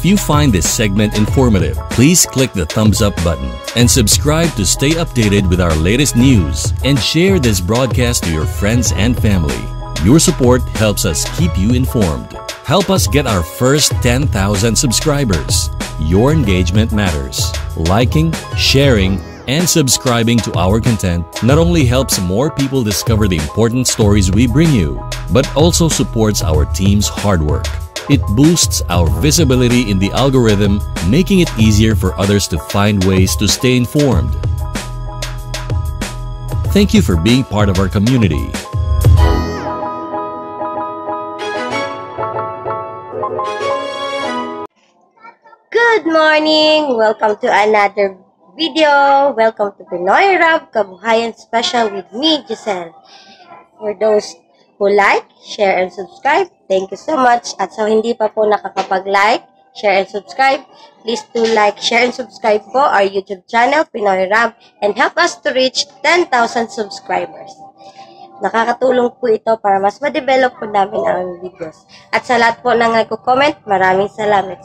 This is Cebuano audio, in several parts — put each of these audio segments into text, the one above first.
If you find this segment informative, please click the thumbs up button and subscribe to stay updated with our latest news and share this broadcast to your friends and family. Your support helps us keep you informed. Help us get our first 10,000 subscribers. Your engagement matters. Liking, sharing, and subscribing to our content not only helps more people discover the important stories we bring you, but also supports our team's hard work. It boosts our visibility in the algorithm, making it easier for others to find ways to stay informed. Thank you for being part of our community. Good morning! Welcome to another video. Welcome to Pinoy Rab Kabuhayan Special with me, Giselle. For those who like, share, and subscribe, thank you so much. At sa hindi pa po nakakapag-like, share, and subscribe, please do like, share, and subscribe po our YouTube channel, Pinoy Rab, and help us to reach 10,000 subscribers. Nakakatulong po ito para mas ma-develop po namin ang videos. At sa lahat po ng nagko-comment, maraming salamat.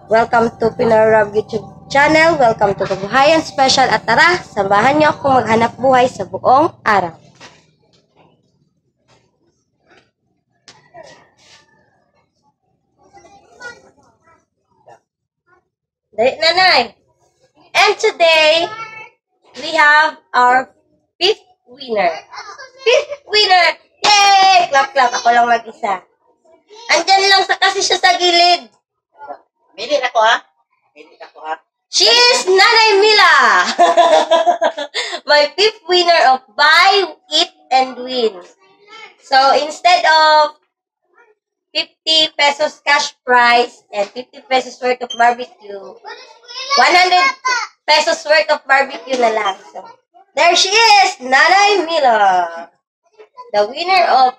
Welcome to Pinoy Rab YouTube channel. Welcome to Kabuhayan Special. At tara, samahan niyo akong maghanap buhay sa buong araw. Dali, nanay. And today, we have our fifth winner. Fifth winner! Yay! Clap, clap. Ako lang mag-isa. Andyan lang sa kasi siya sa gilid. Mili na ko ha. Mili na ko ha. She is Nanay Mila! My fifth winner of Buy, Eat, and Win. So, instead of 50 pesos cash prize and 50 pesos worth of barbecue, 100 pesos worth of barbecue na lang. So, there she is, Nanay Mila! The winner of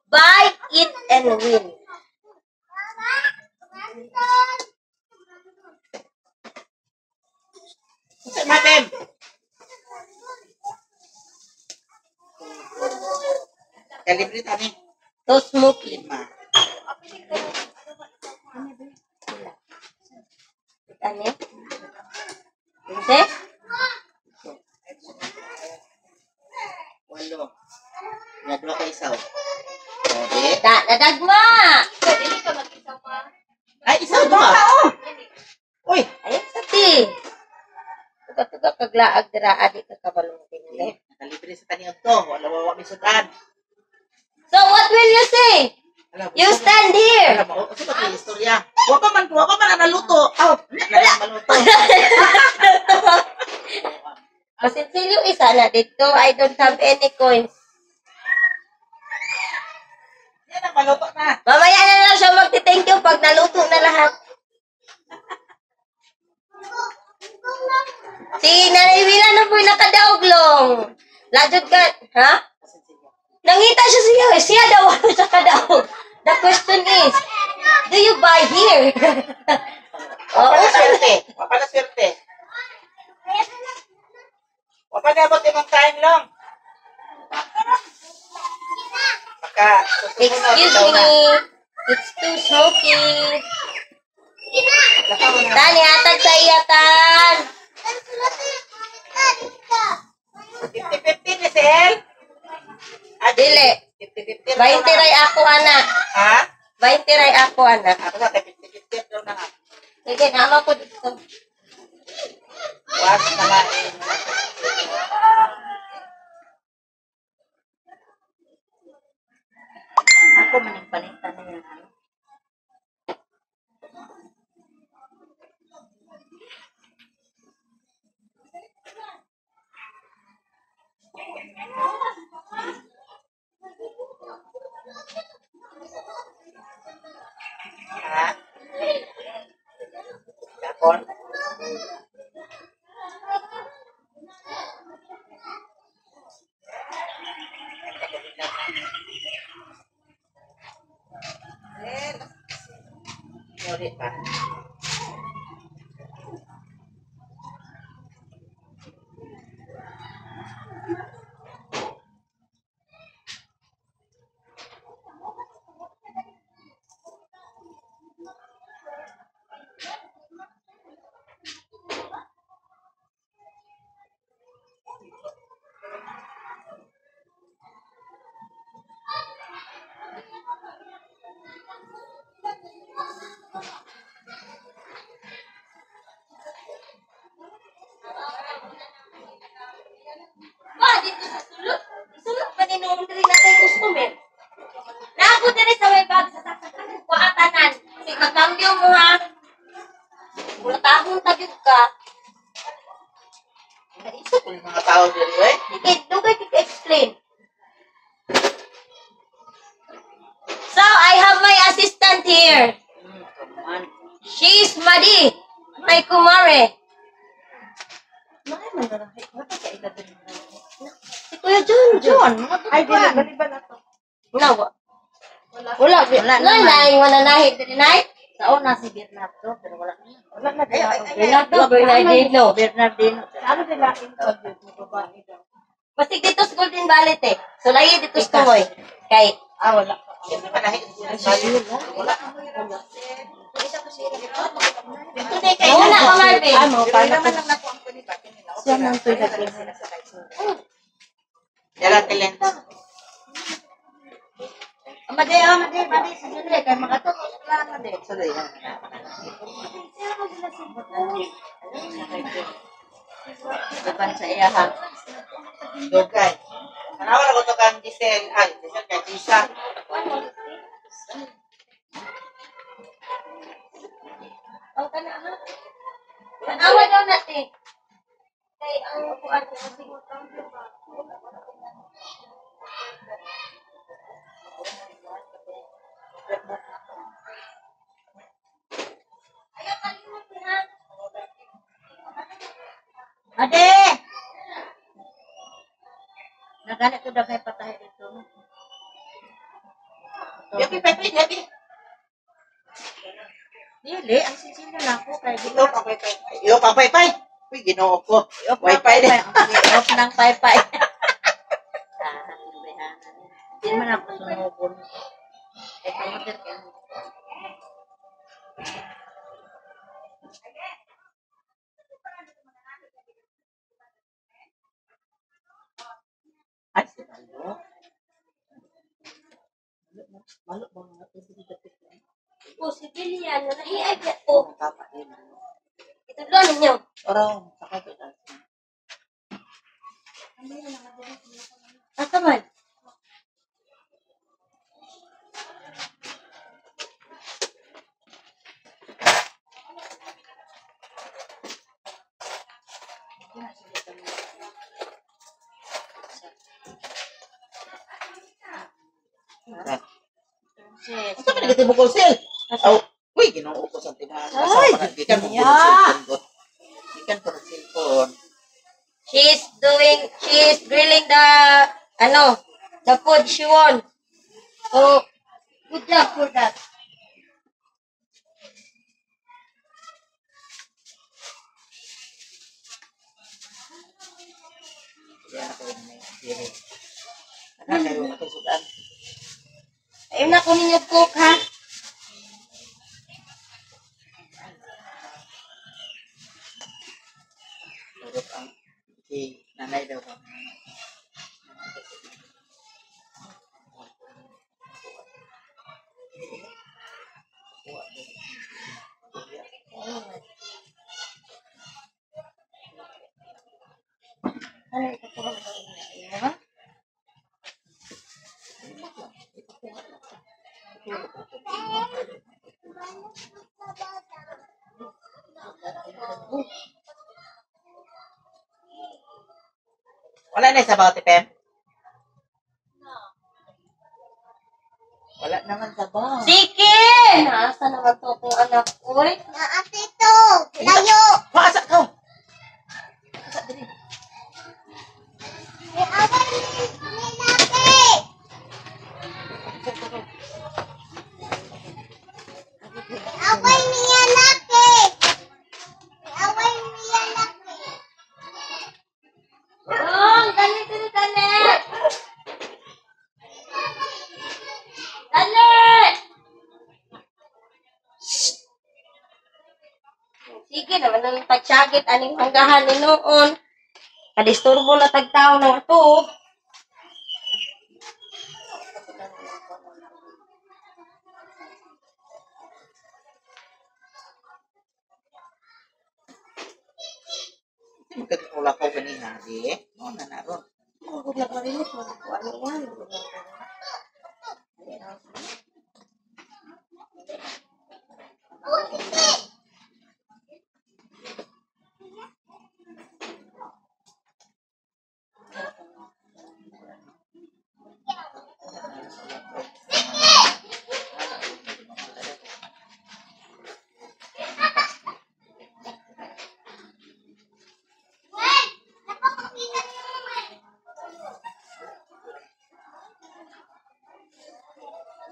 Buy, Eat, and Win. Sa matem. Kalibre tani. So smoky. Lima. Ano? Kasi? Walo. Nga ka isaw. Sabi. Da, dadagma! Ay, isaw to ah. Uy. Ayun sa ti. Tuga-tuga kaglaag dira adi ka kabalong tingi. Nakalibre sa tani to. Wala wa mi sudan. So what will you say? You stand here. Alam mo, kasi ba istorya? Wa pa man ang naluto. Aw, wala maluto. Pasinsilyo isa na dito. I don't have any coins. Yan ang maluto na. Mamaya na lang siya magti-thank you pag naluto na lahat. Si Nanay Mila na po'y nakadaoglong. Lajod ka, ha? Nangita siya siya. Siya daw wala siya kadaog. The question is, do you buy here? Wa Oo. pa na swerte. Wa pa na swerte. Wa pa na abot imong time long. Baka susunod, Excuse ikaw na. me. It's too smoky. Tan, ihatag sa iya, Tan. 50-50 ni Sel? Ah, Dili. 50-50 daw 20 na. ray ako, anak. Ha? 20 ray ako, anak. Ako sa kay 50-50 daw na nga. Sige, nama ko dito. Was na nga. Ako maning palitan na yan. Ha? Dakon? Ulit pa. Isa ko yung mga tao diri eh. Sige, dugay ka explain. So, I have my assistant here. She's Madi, my kumare. Si Kuya John. John, mga Ay, dili, tuwan. bali ba na to? Wala. Wala. Wala. Wala. Wala. Wala na na. Sa una si Bernardo, pero wala na. Wala na Ay, ay, ay, ay. Bernardo, Bernardino. Bernardino. Ano nila interview mo babae daw? Basig dito sa Golden Ballet eh. So, lahi dito sa Tumoy. Kay, Ah, wala pa. Siyempre manahi. Wala. Dito na kay Wala ka, Marvin. Ano, Pero paano naman ko? lang nako ang kuni ba nila. Siya nang to'y Dala talent. Maday, oh, maday, maday, si Junre, kay mga to, wala na din. Sa dali lang. Uban sa iya ha. Dugay. Tanawa ko to kang Giselle. Ay, Giselle kay Tisa. Oh, kana ha. Tanawa daw natin. Kay ang kuan kasi mo ba. Ayaw kalimot ha. Ade! Nagana ko dagay patahe dito. Yapi, papi, yapi. Dili, ang sinsila na ako kay di Ikaw pa pay. Iyo pa pay pay. Uy, Ginoo ko. Wifi din. Off ng paypay. Ah, di man ako sumugon. Eh, promoter kayo. Ay, si Malo. Malo ba mga tubig dapit na? O civilian na nahiay ba ko. Tama din. Itudlo ninyo. Oraw, saka to. Asa man? Asa man nagtibukol sil? Aw, uy, Ginoo ko sa timaan. Ay, gikan mo cellphone ko. Gikan ko ng cellphone. She's grilling the ano, the food she won. Oh, good job for that. Kaya ako yung may diri. Ana kayo matusudan. Ayun na kunin yung coke ha. Turot ang si nanay daw ba. Ano ito po ba? Wala na sabaw, Tipem? Wala naman sabaw. Sige! Naasa naman to kung anak ko. Uy. Naatito! Layo! Paasa ka! Away ni Laki! Away niya Laki! Away niya Laki! Dong, dali, dali, dali! Dali! Sige naman ang pagsagit aning hanggahan ni noon. Kadisturbo na tagtao ng ato. Magkakula ko kanina, di? No, na naron. Ano yan?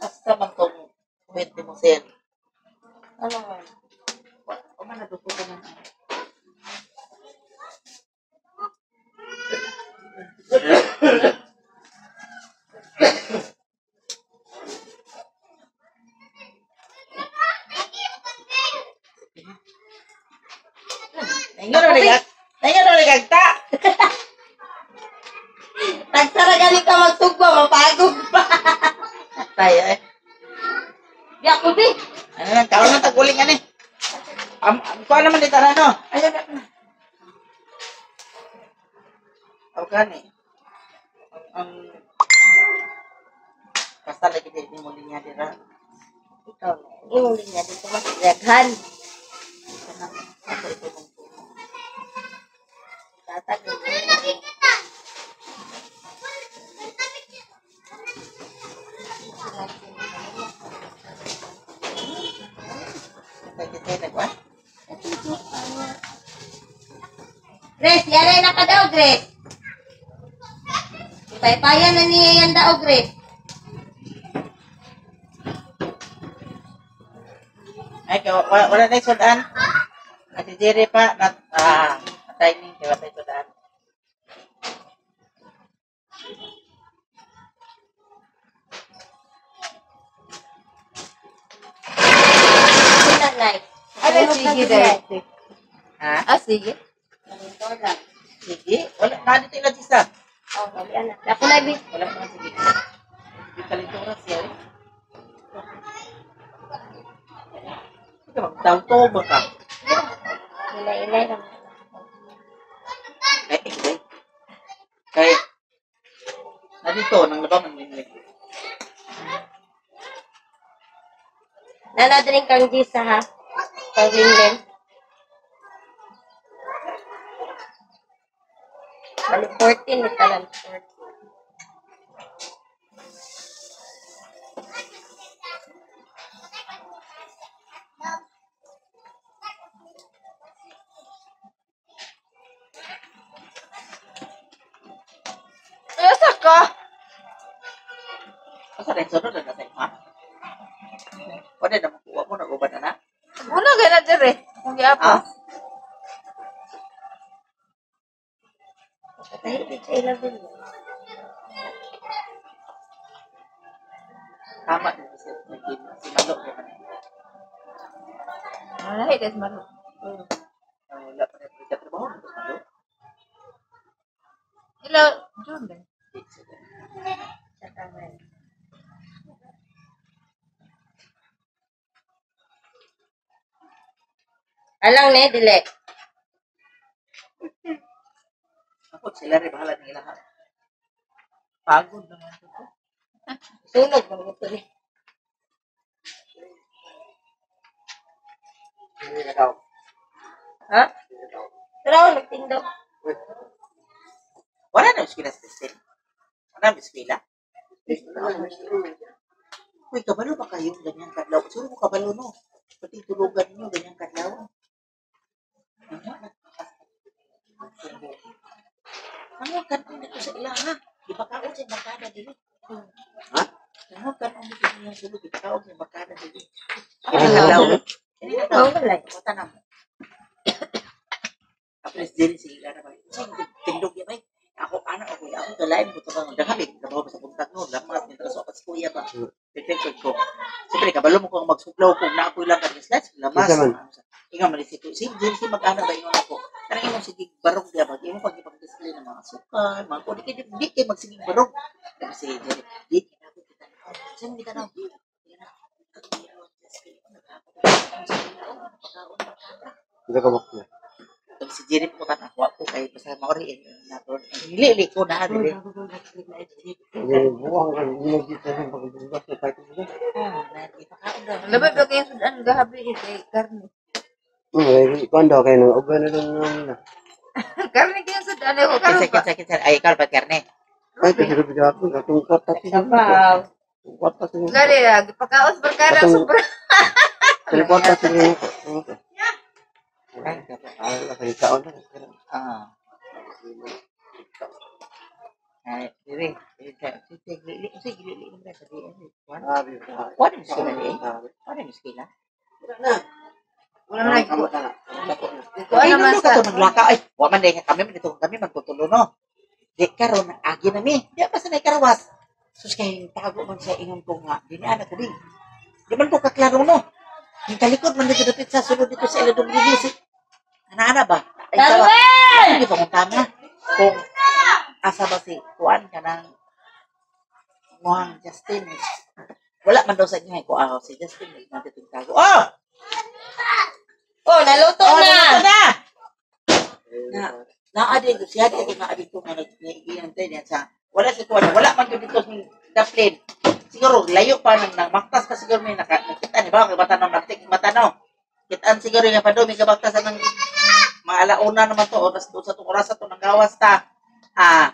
Basta man tong kuwente mo, sir. Ano man? O man, naduto ka na. Naingon na rigagta. Tagsara gani ka magsugba, mapagod pa. Tayo eh. Di ako, bi. Ano lang, kaon lang taguling ani. Kuha naman dito na, no? Ayun na. Aw gani. Ang basta lagi din mo linya dira. Ikaw na. Imong linya dito mas daghan. Kana ako ito mong puno. Tatag. Kay kita nagwa. Grace, yari na ka daw, Grace. Ipaypayan na niya yan daw, Grace. Ay kay wala, wala na sudan. Ate Jerry pa na timing kay wala sudan. Sila, nice. Ano, sige dahil. Ha? Ah, sige. Ganito lang. Sige, wala na dito ila sisa. Oh, dali na. Ako na, bi. Wala pa sige. Sige kalintura siya. Eh. Ikaw magtawto ba ka? Ilay-ilay lang. Ay, ay, kay nandito nang laba man ninyo. Nana drink kang Gisa, ha? Kang Linlin. Bali, 14 ni talan. 14. Ay, asa ka? Asa rin sunod na sa ima. Wala na makuha mo nag-uban na na. Una gana dire. Kung Ah, giapas. Patay, sa 11. Tama din si si Malo kay man. Wala hay des malo. Wala pa rin sa trabaho nito Malo. Ila June din. Di siya. Sa kamay. Alang ne, dili. Ako sila rin bahala nila ha. Pagod naman to. Sunog man ito ni. Ha? Pero nagtindog. Wala na eskwela sa Cecil. Wala na eskwela. Uy, kabalo ba kayo ganyan kadlaw? Siguro mo kabalo no. Pati tulugan niyo ganyan kadlaw. Ano kan dito sa ila ha? Di ba kaon sa barkada dili? Ha? Ano kan dito sa iyang sulod? Di ba kaon sa barkada dili? Ano kadlaw? Oh, wala. Kota na mo. Apres dili sa ila na ba? Tindog ya bay. Ako ana ako ako dalain ko to kang daghabi trabaho sa buntag no lamat ni sa apas kuya ba. Perfect ko. Siyempre kabalo mo kung magsuglaw kung na ako ilang kan slides lamas. Isa man. Ingon man si si dili si mag-ana ba ingon ako. Kanang imong sige barog diya ba imo pag ipag-display ng mga sukal, mga ko di kay di kay magsigig barog. Kasi dili di kay ako kita. Sa mi tanaw. Hindi ka bakla. Tapos si Jerry po tan ako ako kay basta maori eh na Dili ko na dili. Hindi, buwang ka. Hindi nagkita ng pagbubugas na tayo. Ah, na ipakaon daw. Labay ba kayo sudan gabi kay karne. Kuan daw kayo nang uban na lang namin na. Karne kayo sudan ako karon Kinsa pa. kinsa kinsa ay ikaw pa karne. Ay, kasi rubi ka ako. Katong kwarta sila. Sabaw. Kwarta sila. Gari ah, gipakaos barkada Katong- sobra. Katong kwarta sila. Ay, kayo kaon na. Ah. Ay, dili. Dili dili Kasi gilili mo sa DM. Grabe ba? Kuan mo sila di. Kuan mo sila. Wala na. Wala na. Kamot na. Kuan Ay, naman no, sa kato naglaka. Ay, wa man day kami man dito kami magtutulo no. Di karon agi na mi. Di pa sa karawas. Sus kay tago man sa ingon ko nga. Di na ko di. Di man ko kaklaro no. Yung talikod man dito dapit sa sulod dito sa iladong release. Ana-ana ba? Ay, sawa. Darwin! Hindi pa kung tama. Kung asa ba si Kuan ka ng Muhang Justin. Wala man daw sa inyo. Ko ah, si Justin may natiting tago. Oh! Oh, naluto Oh, na! naluto na! Na, naa din siya dito naa dito nga nag-iantay niya sa wala si Kuan, wala man gyud dito sa Dublin. Siguro layo pa nang nang maktas pa siguro may naka, nakita ni ba kay matanaw naktik matanaw. Kitaan siguro nga pa do may kabaktas ang mga alauna naman to oras to sa tong oras to nang gawas ta. Ah,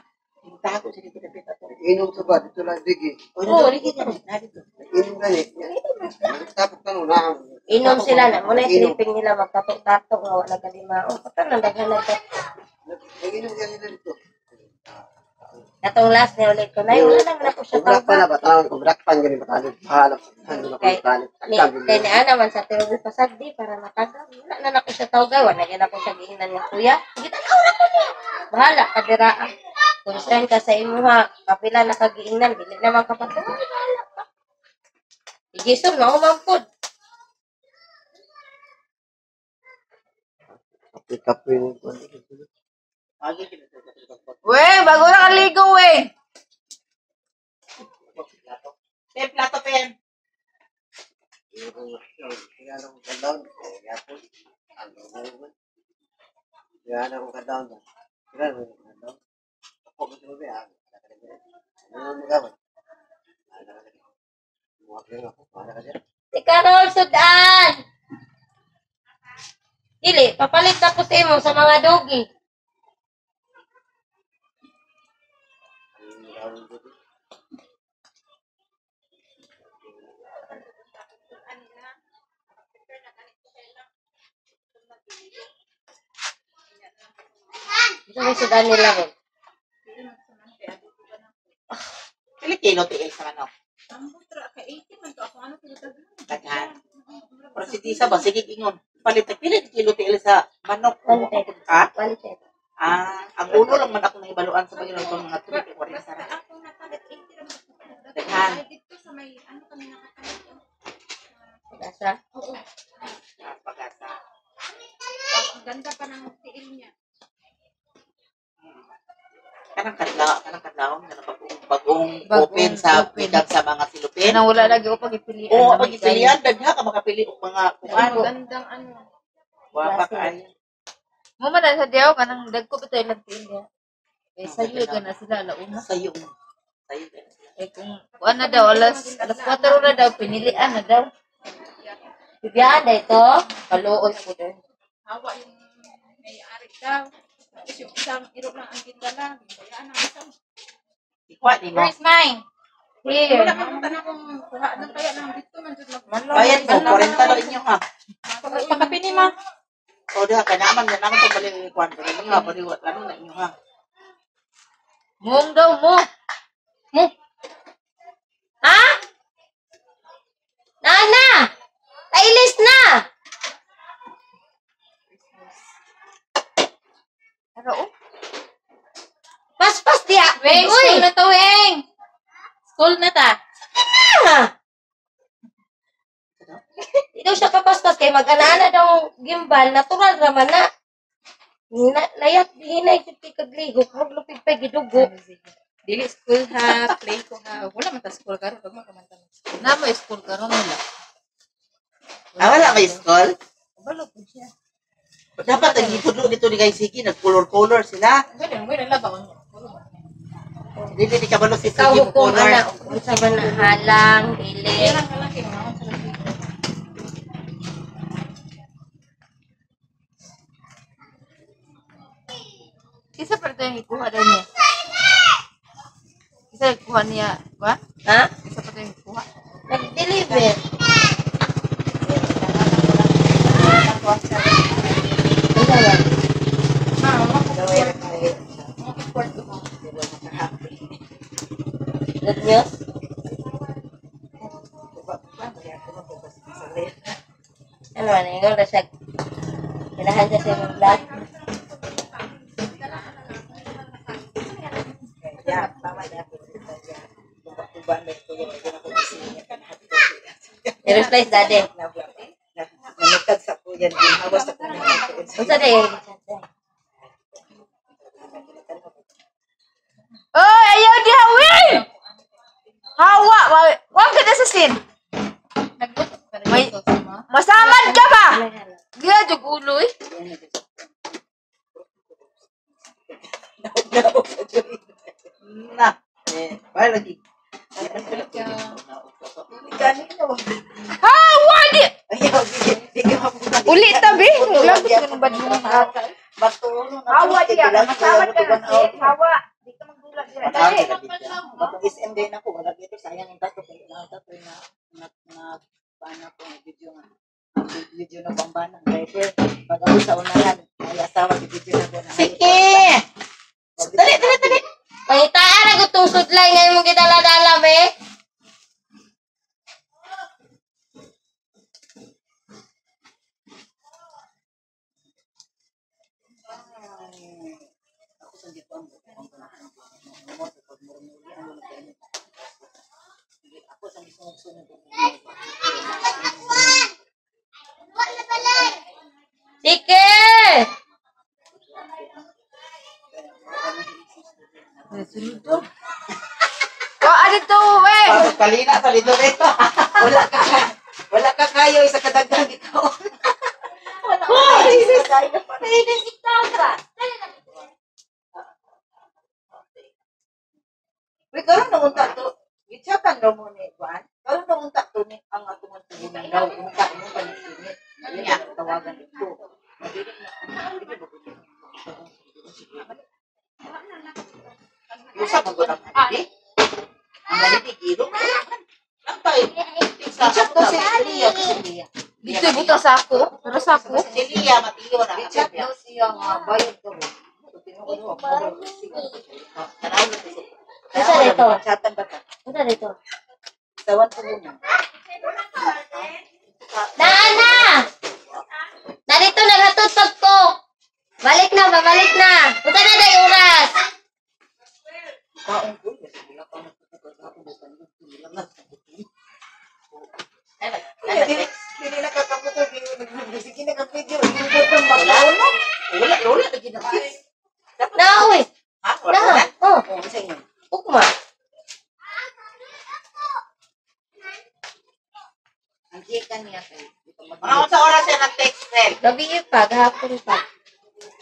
tago siya dito dapit ato. Inom sa ba? Dito lang digi. Oh, dito dito na dito. Inom gani. Tapos ka na. Inom sila na. Muna yung Inom. sleeping nila magtatok-tatok nga wala kalimao. Patang nang daghan nagtat. Inom gani na dito. Katong last ni ulit ko na wala naman ako siya Kubrak pa tawag. na ba? Tawag kubrak pa gani ba? Bahala. Kay ni kay ni ana man sa tinuod pasagdi para matagal. Wala na nako siya tawag. Wala na ko siya giingnan nga kuya. Sige tanaw ra ko niya. Bahala ka dira. Ah. Concern ka sa imuha. Kapila na ka giingnan dili naman ka patuloy. Bahala ka. Igisom na umampod. Kape-kape. Agi kini to. Weh, bago na kaligo, weh. Pen plato pen. Si Carol Sudan. Dili, papalit ako sa imo sa mga dogi. Ito may sudan nila ko. Pili kilo tiil sa manok. Ambot ra kay 80 man to ako ano pila. Daghan. Pero si Tisa ba sige ingon. Palit tag pili kilo tiil sa manok. One Ah, One set. ah, ang ulo lang man ako nahibaluan sa pag itong mga tubig kay 40 Basta ra. ako napalit 80 ra man ako. Daghan. Ay, dito sa may ano kami nakakalit. Gasa. Oo. Pagasa. Ang ganda pa ng tiil niya. Kanang kadlaw, kanang kadlaw kanang bagong bagong Bagong open sa open. pick up sa mga silupin. Nang wala lagi ko pagipilian. Oo, pagipilian dagha ka makapili og mga kuan. Ang gandang ano. Wa pa kaayo. Mo man na sa diyaw kanang dagko pa tayo lang tiil niya. Eh sayo ka na sila alauna. Sayo. Sayo ka na sila. Eh kung kuan na daw alas alas 4 na daw pinilian na daw. Bibiyaan na ito. Kaluoy ko din. Hawa yung may-ari daw. Tapos yung isang iro lang ang gindala. Bayaan ang isang. Ikuha nimo. Where's mine? Here. Wala kang tanong kung kuha ng kaya ng dito man jud mag Bayad mo 40 daw inyo ha. Pagkapini ma. O diha kay naman na naman to bali ni kuan pero inyo ha bali wa lalo na inyo ha. Mong daw mo. Ha? Nana! Tailis na! Ara oh. Paspas diya! Weng, Uy! school na to, Weng. School na ta. Na! Di daw siya papaspas kay mag-ana-ana daw gimbal, natural raman na. Na, layat, hinay, jud kay kagligo, kag lupig pa gidugo. Dili school ha, play ko ha. Wala man ta school karon pag makamanta. Na mo school karon nila. Ah, wala may school. Balo po siya. Dapat ang gitudlo dito ni kay Sigi nag-color-color sila. Wala, wala la ba unya. Dili ni kabalo si Ikaw Sigi mo hukom, color. ana, unsa ba na halang, dili. Kaya lang kay mga sa lagi. Isa pa ito yung ikuha daw niya. Isa ikuha niya, ba? Ha? Isa pa ito yung ikuha. Nag-deliver. Ano ba? Ma, Good news? Ngayon na siya. Kailangan siya sa imong vlog. Ya, tama na ako. Tuba-tuba na ito yung ako niya kanang. I-reply sa daddy. Nanukad sa kuya, ginhawa sa kuya. Unsa day? Oy, ayaw diha, Will! Hawa, wag ka na sa sin. May, masamad ka ba? Diha, jug ulo eh. Na. Eh, para lagi. Hawa, di! Ayaw, di ka mapunta. Uli tabi. Wala ko sa ganun badlong. Hawa diha, masamad ka na sin. Hawa. Di ka magdulag diha. Dali. Matong SM din ako, wala dito sayang ang tato kay na tato na na na paano ko video nga. Ang video na pambanang driver. Pag ako sa unahan, ay asawa di video na ko na. Sige! Dali, dali, dali. Pangitaan na gutong sudlay ngayon mong gidala-dala be. Ako sa dito ang ang mo sa pagmurmuri ang mga kayo. Ako sa mismo sunod. Sige! Wa, dito, eh. Kalina sa dito dito. Wala ka. Wala ka kayo isa kadagdag ikaw. Wala ka kayo. Uy, karon na unta to. Gichatan daw mo ni Juan. Karon na unta to ni ang atong tugunan daw. Unta mo pa ni sinit. Niya tawagan dito. Madili na. Dili ba ko? Usap ang gudang hindi. Ang maliti giro. Lang tayo. Chat to si Lia. Dito, buta sa ako. Pero sa ako. Si Lia matiyo na. Chat daw siya nga bayad daw. Unsa dito? Chatan ba ka? Unsa dito? Tawan tugunan. Naa na! Narito naghatod pag ko. Balik na, babalik na. Unsa na day oras? Kaon ko, wala ka nagtutukan sa akong Dili dili nakakabuto dili sige naka-video wala wala wala lagi na Na uy. Ha wala Na. Oh, oh sa inyo ugma. ang gikan niya kay mga unsa oras siya nag-text Mel Gabi pa, gahapon pa.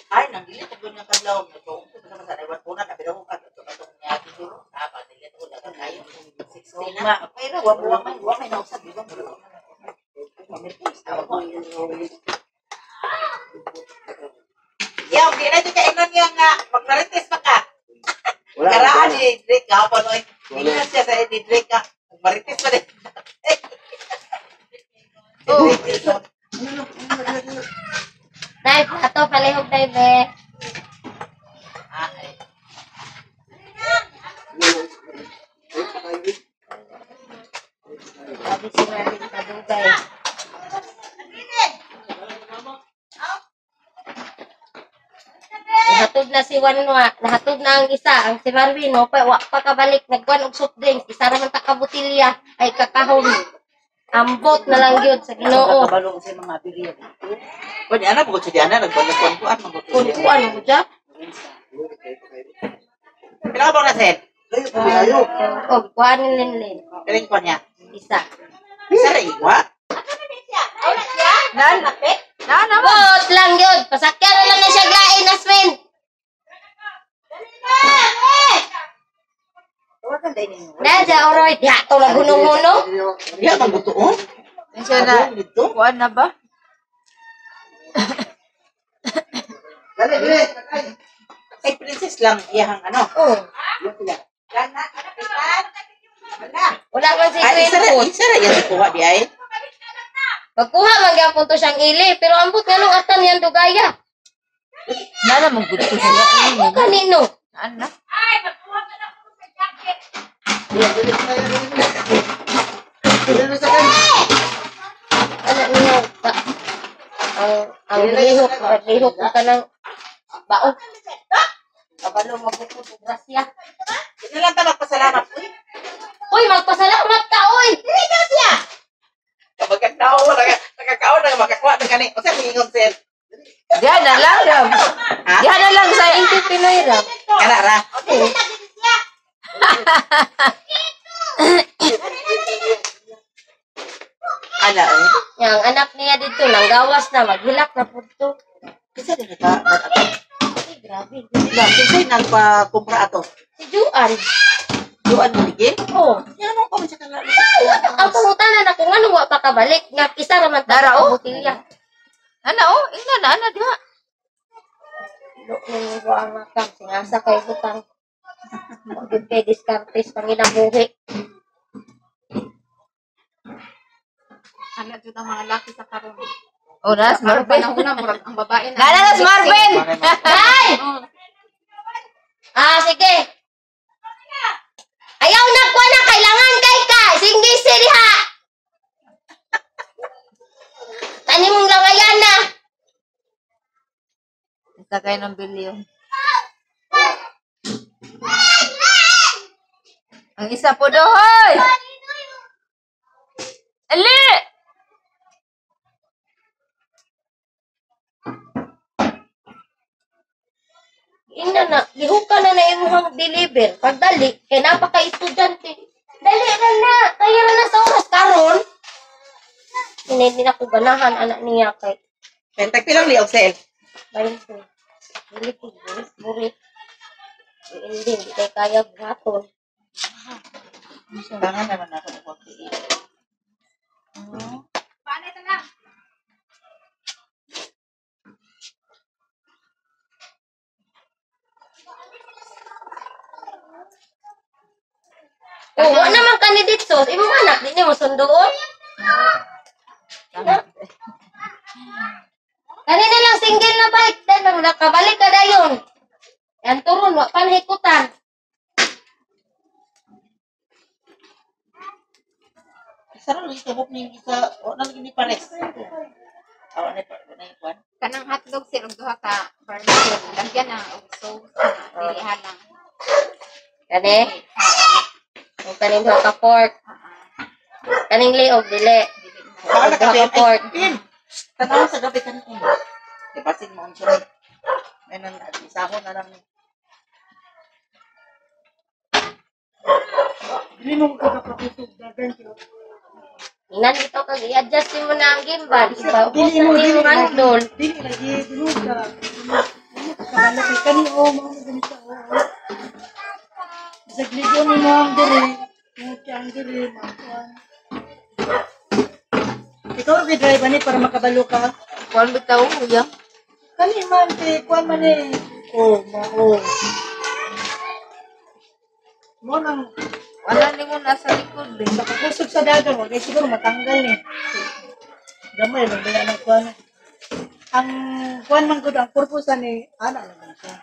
Ay nang dili ko nga kadlaw mo to sa sa daiwan ko na pero ko kadto katong niya dito ah pa dili ko na kayo 16 na pero wa wa man wa may nausab di ba. Yaw, di na ito kainan niya nga. Magmarites pa ka. Wala. Karaan ni Drake ka. Panoy. Hindi na siya sa ni Drake ka. Magmarites pa din. Oh. Nay, plato palihog day be. Ah, ay. Sabi si Marvin kadugay. Nahatod na si Wanwa, nahatod na ang isa, ang si Marvin, no, pa, wa pa kabalik, nagkuan og soft drinks, isa ra man ta ka botelya, ay kakahon. Ambot na lang yun sa Ginoo. Kabalong sa mga aberya dito. Pwede ana bukod sa Diana nagkuan-kuan Kung kuan mo dya. Pila ka ba na sir? Layo pa layo. Og kuan ni Linlin, Piling ko niya. isa. Isa ra igwa. Nan. Nan, naman. Ambot lang yun, pasakyan na lang na siya glain, Asmin. Tawagan dai ninyo. Na, dya, oroy, diha, to lang hunong-huno. Diya man butuon. Siya na. Dito. Kuan na ba? Dali, dali. Kay princess lang iyahang ano. Oh, Wala. Wala. wala man si Ay, Queen isa ra, Food. isa ra yan kuha di ay. Magkuha man gyapon to siyang ili, pero ambot nga nung atan yan dugaya. Na naman good ko siya. O kanino? Naan na? Dali, dali, dali. Dali, dali. Ano niyo? Lihok ko ka ng bao. Kabalo magupot og grasya. Di na lang ta magpasalamat. Uy, Uy, magpasalamat ka, uy! kapag nao nakakaon na makakuha na gani. Unsa mingon sir? Diha na lang Rab. Diha na lang sa Thank you, Pinoy Rap. Kana ra. Ana eh. Yang anak niya dito, nanggawas na, maghilak na po to. Kinsa din ka? Ay, grabe. La, kinsay nagpa-kumpra ato? Si Juan. Duan mo ligin? Oh. Yan ano ko man siya kanla. Ang pangutanan ako, nga nung wa pa kabalik, nga isa raman ta Dara, sa oh. botilya. Ana oh, ingna na ana diha. Lok nung wa ang makang, singasa kay butang. Huwag kay diskarte sa panginabuhi. Ana jud ang mga laki sa karon. Oh, nas Karon Marvin. panahon na murag ang babae na. Nana nas Marvin. Ay! Oh. Ah, sige. Ayaw na ko na, kailangan kay ka. Sige, sige ha. Tanim mong langayan na. Isa kayo ng bilyo. Ang isa po dohoy. Ali! Ina na, lihukan na na imuhang deliver. Pagdali, kay napaka-estudyante. Dali ra na, kaya ra na sa oras karon. Hindi na ko ganahan anak niya kay Pentag pilang liog sel. 20. Dili ko burit burit. Hindi, hindi kay kaya buhaton. Tangan naman ako ng konti. Paano ito na? Oh, wa naman candidate sauce. Imong anak di nimo sunduon. Kanina lang single na bike, then nang nakabalik ka dayon. Yan turon wa pa nahikutan. Isa ra lagi kabuk ni isa o na lagi ni pares. Awa na pa na ikuan. Kanang hotdog sir og duha ka barbecue. Lagyan na og sauce na dili halang. Kani? Kung kaning duha ka pork. Kaning liog dili. Baka na Duha ka ka pork. Pin. Tanaw sa gabi kanin. Di basin mo ang siya. May nang isahon na lang ni. Dili mo kakapakusog dagan kay Inan ito kag i-adjust mo na ang gimbal. Ipaubos Dili na mo ni dili mong handle. Dili lagi dili ka. Kabalo kay kani o mao na ganito o. Bisag ligo ni mo ang diri, tungod kay ang diri makuan. Ikaw ang drive ani para makabalo ka. Kuan bitaw kuya. Kani man kay kuan man eh. Oh, mao. Mo nang Wala ni mo nasa likod eh. sa kakusog sa dagan, wag kay siguro matanggal ni. Gamay lang ba ang kuan. Ang kuan man gud ang purpose ani ana lang man siya.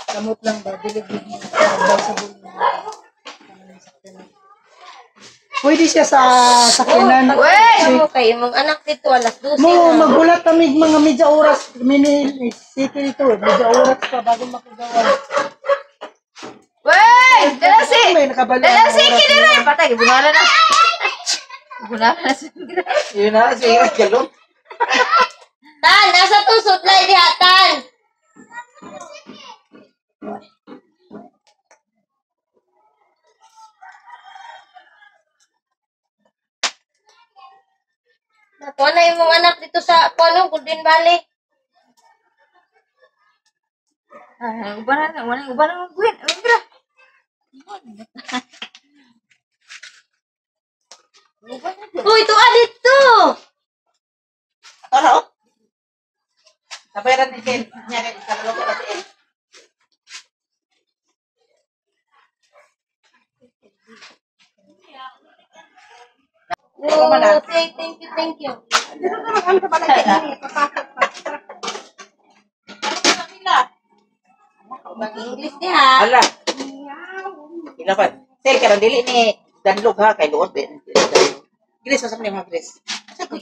Kamot lang ba dili gud mo daw sa bulo. Pwede siya sa sakyanan. Wey! Mo kay imong anak dito alas 12 Mo na. magulat kami mga medya oras mini city dito, medya oras pa bago makagawa. Wey! Dala si! May nakabalo. Dala si kinire! Patay, gibunala na. Gibunala na si Yun na siya galon. Tan, nasa to sudlay diha tan. Nakuha na imong anak dito sa kuno Golden Valley. Ah, uban na, wala uban na gwen. Ugra. Uy, tuwa dito. Tara oh. Sabay ra ni Ken. Nya kay sa loko na si El. Oh, say thank you, thank you. English diha. Ala. Ilapan. Sel karon dili ni danlog ha kay luot be. Gris sa ni mga Gris. Sa ko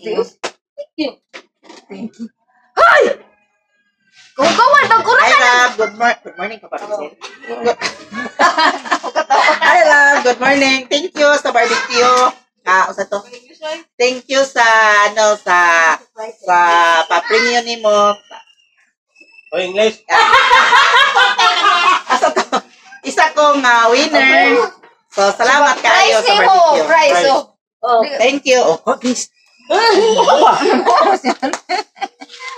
Thank you. Hoy! Kugawan bag ura Hi, ka na. love. Good morning. Good morning, Papa Rizal. Hi, love. Good morning. Thank you sa barbecue. Usa to. Thank you sa ano sa sa pa-premium nimo. O English. Asa to? Isa kong winner. So salamat kaayo Price sa mo, barbecue. price oh. Oh. Thank you. Oh, guys.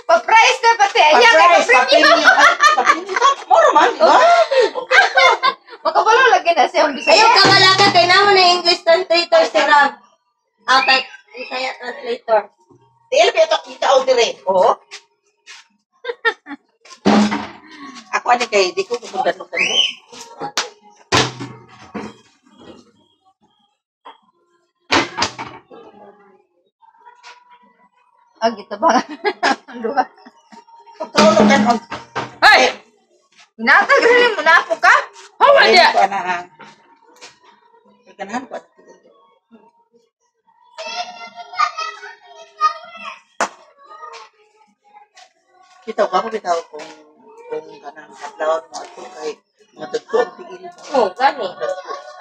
Pa-price na pati. Ayan, kay Pa-price, pa-premium. pa-premium. Moro man, di ba? Makabalo lagi na siya ang Bisaya. Ayaw ka malaka kay namo na English translator si Rob. Out Bisaya translator. Tiil pa ito kita o dire. Oo. Ako ani kay di ko kusundan mo kamo. Ah, gito ba? Ang duha. Pagkaulog kan on. Hey! Hinatag rin mo na ako ka? Hawa Ay, niya! ko ana ha. Ganahan ko. Bitaw ka ko bitaw kung kanang kadlawon mo ato kay mga dagko ang tiil mo. Oh, gani.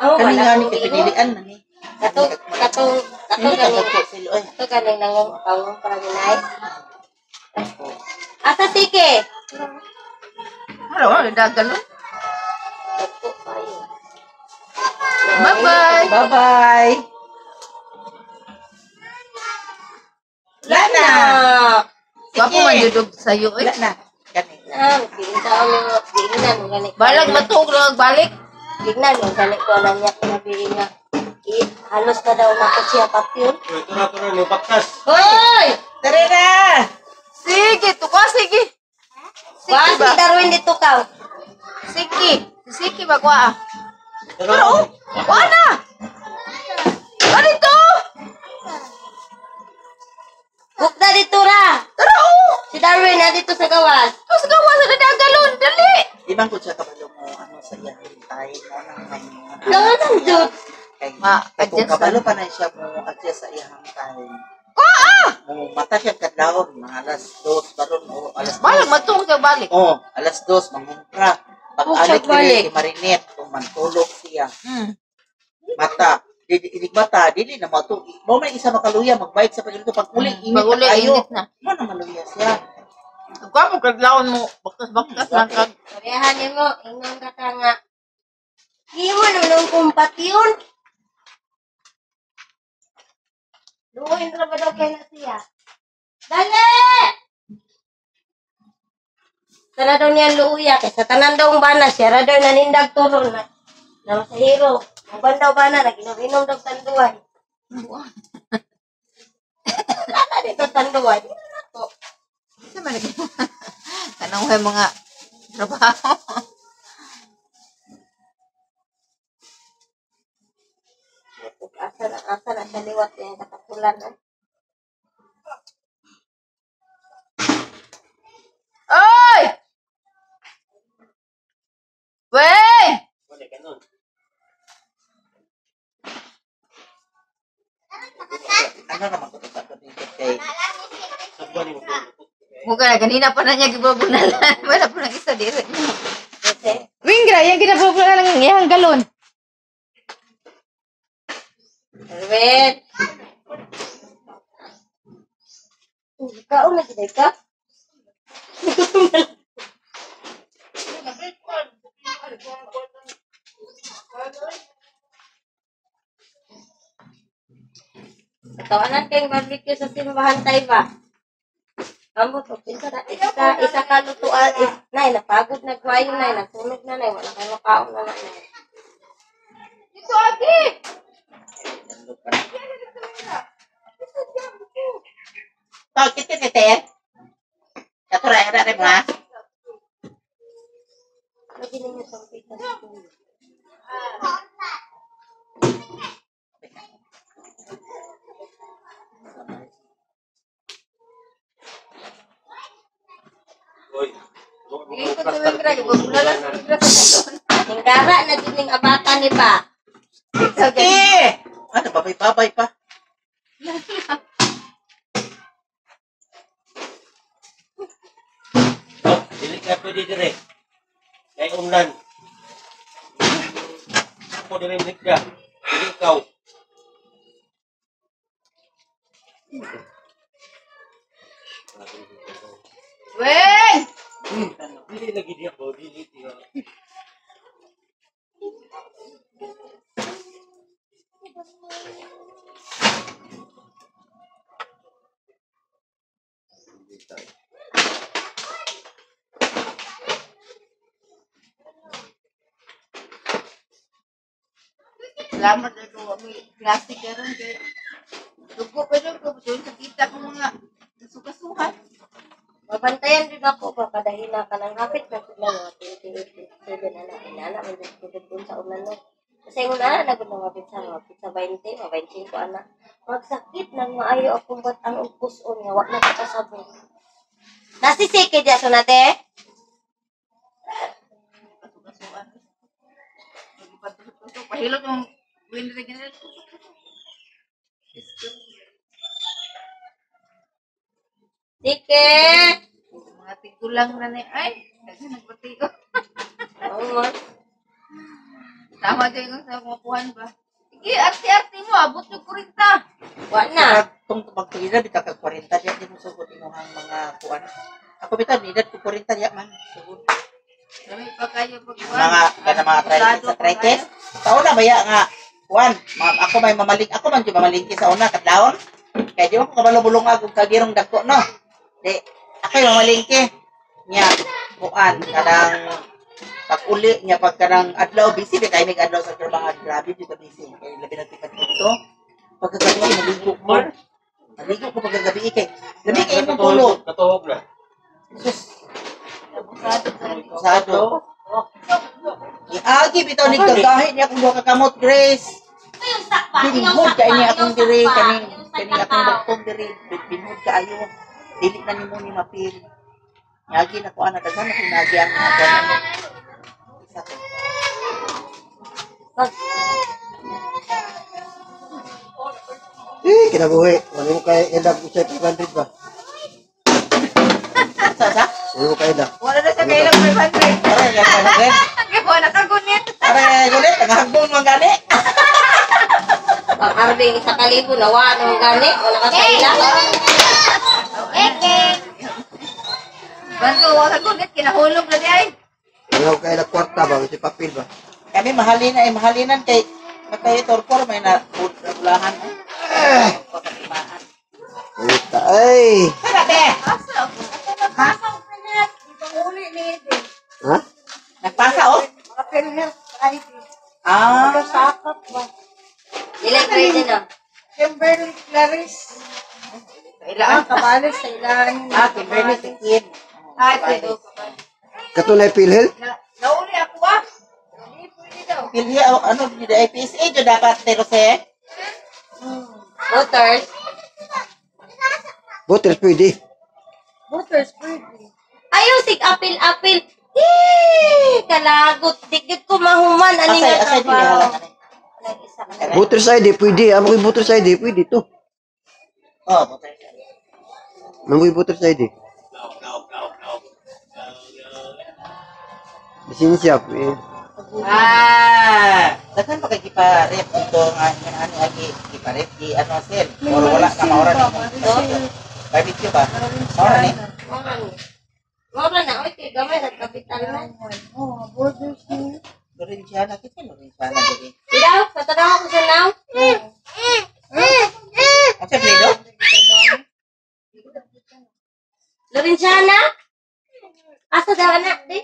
Amo Kani wala nga ni akong kay ingon. pinilian na ni. Kato katong kato Kani gani. dagko sila oy. Kato ganing nangong pangong para ginay. Asa sige. Wala, wala, dagalon. Dagko kayo. Bye-bye! Bye-bye. Wala na. Gwapo man jud og sayo eh. Wala na. Gani. Na, kintaon mo gignan mo gani. Balag matuog lang balik. Gignan mo gani ko na niya kinabi nga. I, halos na daw na ko siya papyun. Tura tura ni baktas. Hoy! Tara na. Sige, tuka sige. Sige Wa si ba? Darwin dito ka. Sige. Sige ba kwa? Pero oh, Kwa na. Kwa dito. Bukda dito ra. Tara oh. Si Darwin na dito sa gawas. Tapos gawa sa dadagalon, dali. Di man ko siya kabalo mo ano sa iyang time mo nang Nanganan jud. Kay, Ma, kay kung adjust kabalo pa na siya mo adjust sa iyang time. Kwa ah. Mo mata siya kadlawon mga 2:00 baron o 2:00. Balag matuog sa balik. Oh, 2:00 mangumpra. Pag Oh, siya alik balik. dili kay Marinette kung mantulog siya. Mata dili inig mata dili na mo to. Mo may isa makaluya magbike sa pagilito pag uli init Pag uli, na kayo. init na. Mo na maluya siya. Gwapo kadlawon mo, baktas-baktas lang kag. Parehan nimo ingon ka ka nga. Imo naman ang kumpatyon. Luoy ra ba daw kay na siya? Dali! Tana daw niya luuya kay sa tanan daw ang bana siya ra daw nanindag turon na na masahiro. Uban daw bana naginom-inom daw tanduay. Wala dito tanduay. Di na nako. Sa man kanang way mga trabaho. Asa na siya liwat yung katapulan. Eh. Oy! Wey! Wala ganun. Ano naman ko to kay Sabuan ni mo. Muka na ganina pa na niya gibubunalan. Wala pa nang isa diri. Kasi, Wingra, yang ginabubunalan ang iyang galon. Erwin. Kaon na gid ka? Tawanan kayong barbecue sa simbahan tayo ba? Amo to, kinsa na isa ka lutuan, is, nay, napagod na gwayo, nay, nasunog na, nay, wala kayo makaon na, nay. Dito agi. Tawag kita ni te. Katura era rin ha. Lagi ninyo sa pitas. Oy. Dili ko to Wingra, gibubunalan sa Wingra sa galon. Hinggara na din ning abata ni ba? Sige. Ano babay-babay pa. Dili ka pwede dire. Kay unlan. Ako dire ka. Dili ikaw. Weng! Dili lagi diya ko, dili diya. Salamat ako may klase karon kay dugo pa jud ko doon sa kita ko mga sukasuhan. Mabantayan rin ako papadahin na ka ng hapit na sila mga 28, 27 na inana man jud ko dun sa una no. Kasi yung una na gud mga pizza, mga pizza 20, mga 25 ana. Magsakit nang maayo akong bat ang upuson nga wa na ka kasabot. Nasisike diya so nate? Kasukasuan. Pagpatusok-tusok pahilot yung wind regenerate. Sike! Mga tigulang na ni ay daghan nagbatigo. Oo. Tama jud yung sa makuhan ba. Sige, arte-arte mo abot yung 40. Wa na. Tung magtuida bitaw kag 40 diya di mo sugod imong mga kuan. Ako bitaw ni edad ko 40 diya man sugod. Dami pa kayo pagkuhan. Mga kana mga arthritis, arthritis. Sa una baya nga kuan, ako may mamaling ako man jud mamalingki sa una kadlawon. Kay di mo ko kabalo bulong og kagirong dagko no. Di ako yung mamalingki nya kuan kanang pag uli niya pag kanang adlaw busy di kay mig adlaw sa trabaho grabe jud ka busy kay labi na tikat dito pagkagabi maligo ko maligo ko pagkagabi kay labi kay imong tulog. Katuhog na. Sus, Abusado sa usado. Iagi bitaw ni kagahi niya akong duha ka kamot Grace. Binhod kay niya akong diri kaning kaning akong duktong diri binhod kaayo. Dili na nimo ni mapil. Yagi na ko ana daghan akong nagi ang mga kuan. Isa ko. Eh, kinabuhi. Wala mo kay ilag sa 500 ba? Sa sa? Wala mo kay ilag. Wala na siya kailang 500. Aray, yan, 500. Kaya wala ka gunit. Aray, gulit, nagahagbong man gani. Ang arbing isa kalibo na wa nang gani, wala ka kaila. Banto, wala ka gunit. Kinahulog na di ay. Wala mo kay ilag kwarta ba? Kasi papel ba? Kami mahalina ay mahalinan kay matay torpor may na ulahan. Pagkatimaan. Puta, ay! Tara, be! Asa ako? Ha? Ipanguli ni Eden. Ha? Nagpasa, oh? Mga PhilHealth ID. Ah. Sakap ba? Dili pwede na. Kimberly Clarice. Kailangan. Ah, kabalis sa ilan. Ah, Kimberly si Kim. Ay, pwede. Katunay PhilHealth? Nauli ako ah. Hindi, pwede daw. Pilhi, oh, ano, di na PSA, jo dapat, pero se. Voters. Voters pwede. Voters pwede. Ayaw sig apil-apil. Eh, kalagot. Digit ko mahuman ani Asay, nga asay, di trabaho. halang, ano. Walang isa ka. Voters ID pwede. Amo ko'y voters ID pwede to. Oh, voters ID. Amo ko'y voters ID. Lisensya. Eh. Ah, daghan pa kay gipa-rep dito nga nga ano agi gipa-rep gi ano sel. Or wala ka maura ni mo. Barbecue ba? Maura ni. Mura ni. Mura na. Oy, kay gamay sa kapital na. Oh, voters ni. Lorenciana kita Lorenciana diri. Ikaw, patanaw ko sa now. Ang sa Fredo? Lorenciana? Asa daw anak di?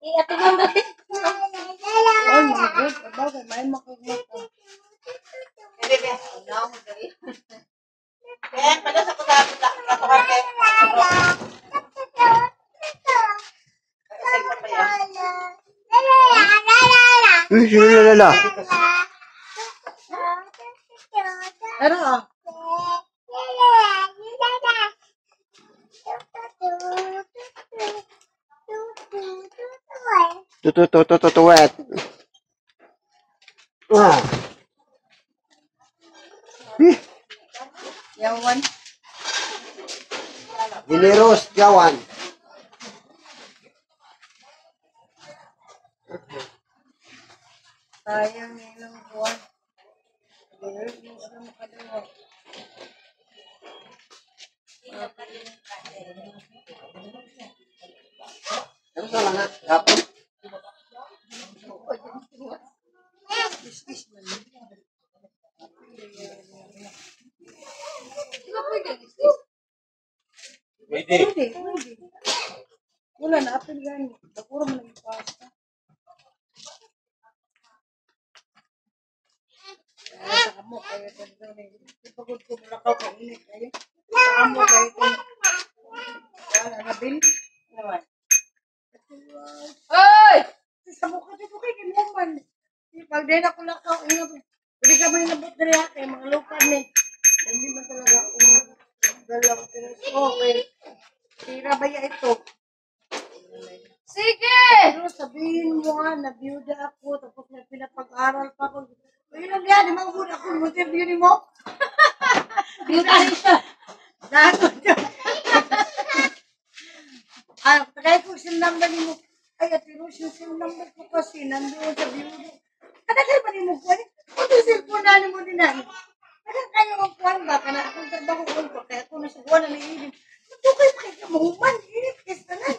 Iatubang ba di? Oh my God. Bagay, may makagmata. Bebe, bebe. Unaw mo dali. Ben, pala sa kusa sa kuha ke. Cellphone ba yan? Uy, sila. Pero ah, Tu tu tu tu tu wet. Ah. Eh, Yawan. Generous, Jawan. Sayang ilang buwan. Dili mo sila makadawat. Ano sa mga hapon? Is man. Di ba pwede is? Pwede. Pwede, pwede. Wala na, apil gani. Bakuro man ang pasta. Sa amo kayo ganito ni. Pagod ko mulakaw kay init kayo. Sa amo kayo kung wala na bil. Naman. Oy! Sa mukha dito kay kinuman. Pag din ako lakaw, ingat. Pwede ka man nabot diri ha, kay mga lukan ni. Hindi man talaga ako galaw. Okay. Tira ba ya ito? Sige! Pero sabihin mo nga, nabiyuda ako, tapos may pinapag-aral pa ako. Ayun lang yan, di manghud ako, interview ni mo. Biyuda rin siya. Nato siya. Ah, tagay ko yung number ni mo. Ay, Ate Rose, yung cell number ko kasi, nandoon sa biyuda. Katagal pa ni mo kuwan. Kung yung cellphone na ni mo din na. Tagal kayo ang kuwan ba? Kana akong trabaho ko ko, kaya ako nasa kuwan na naiibig. Matukay pa kayo mahuman, init kaysa tanan.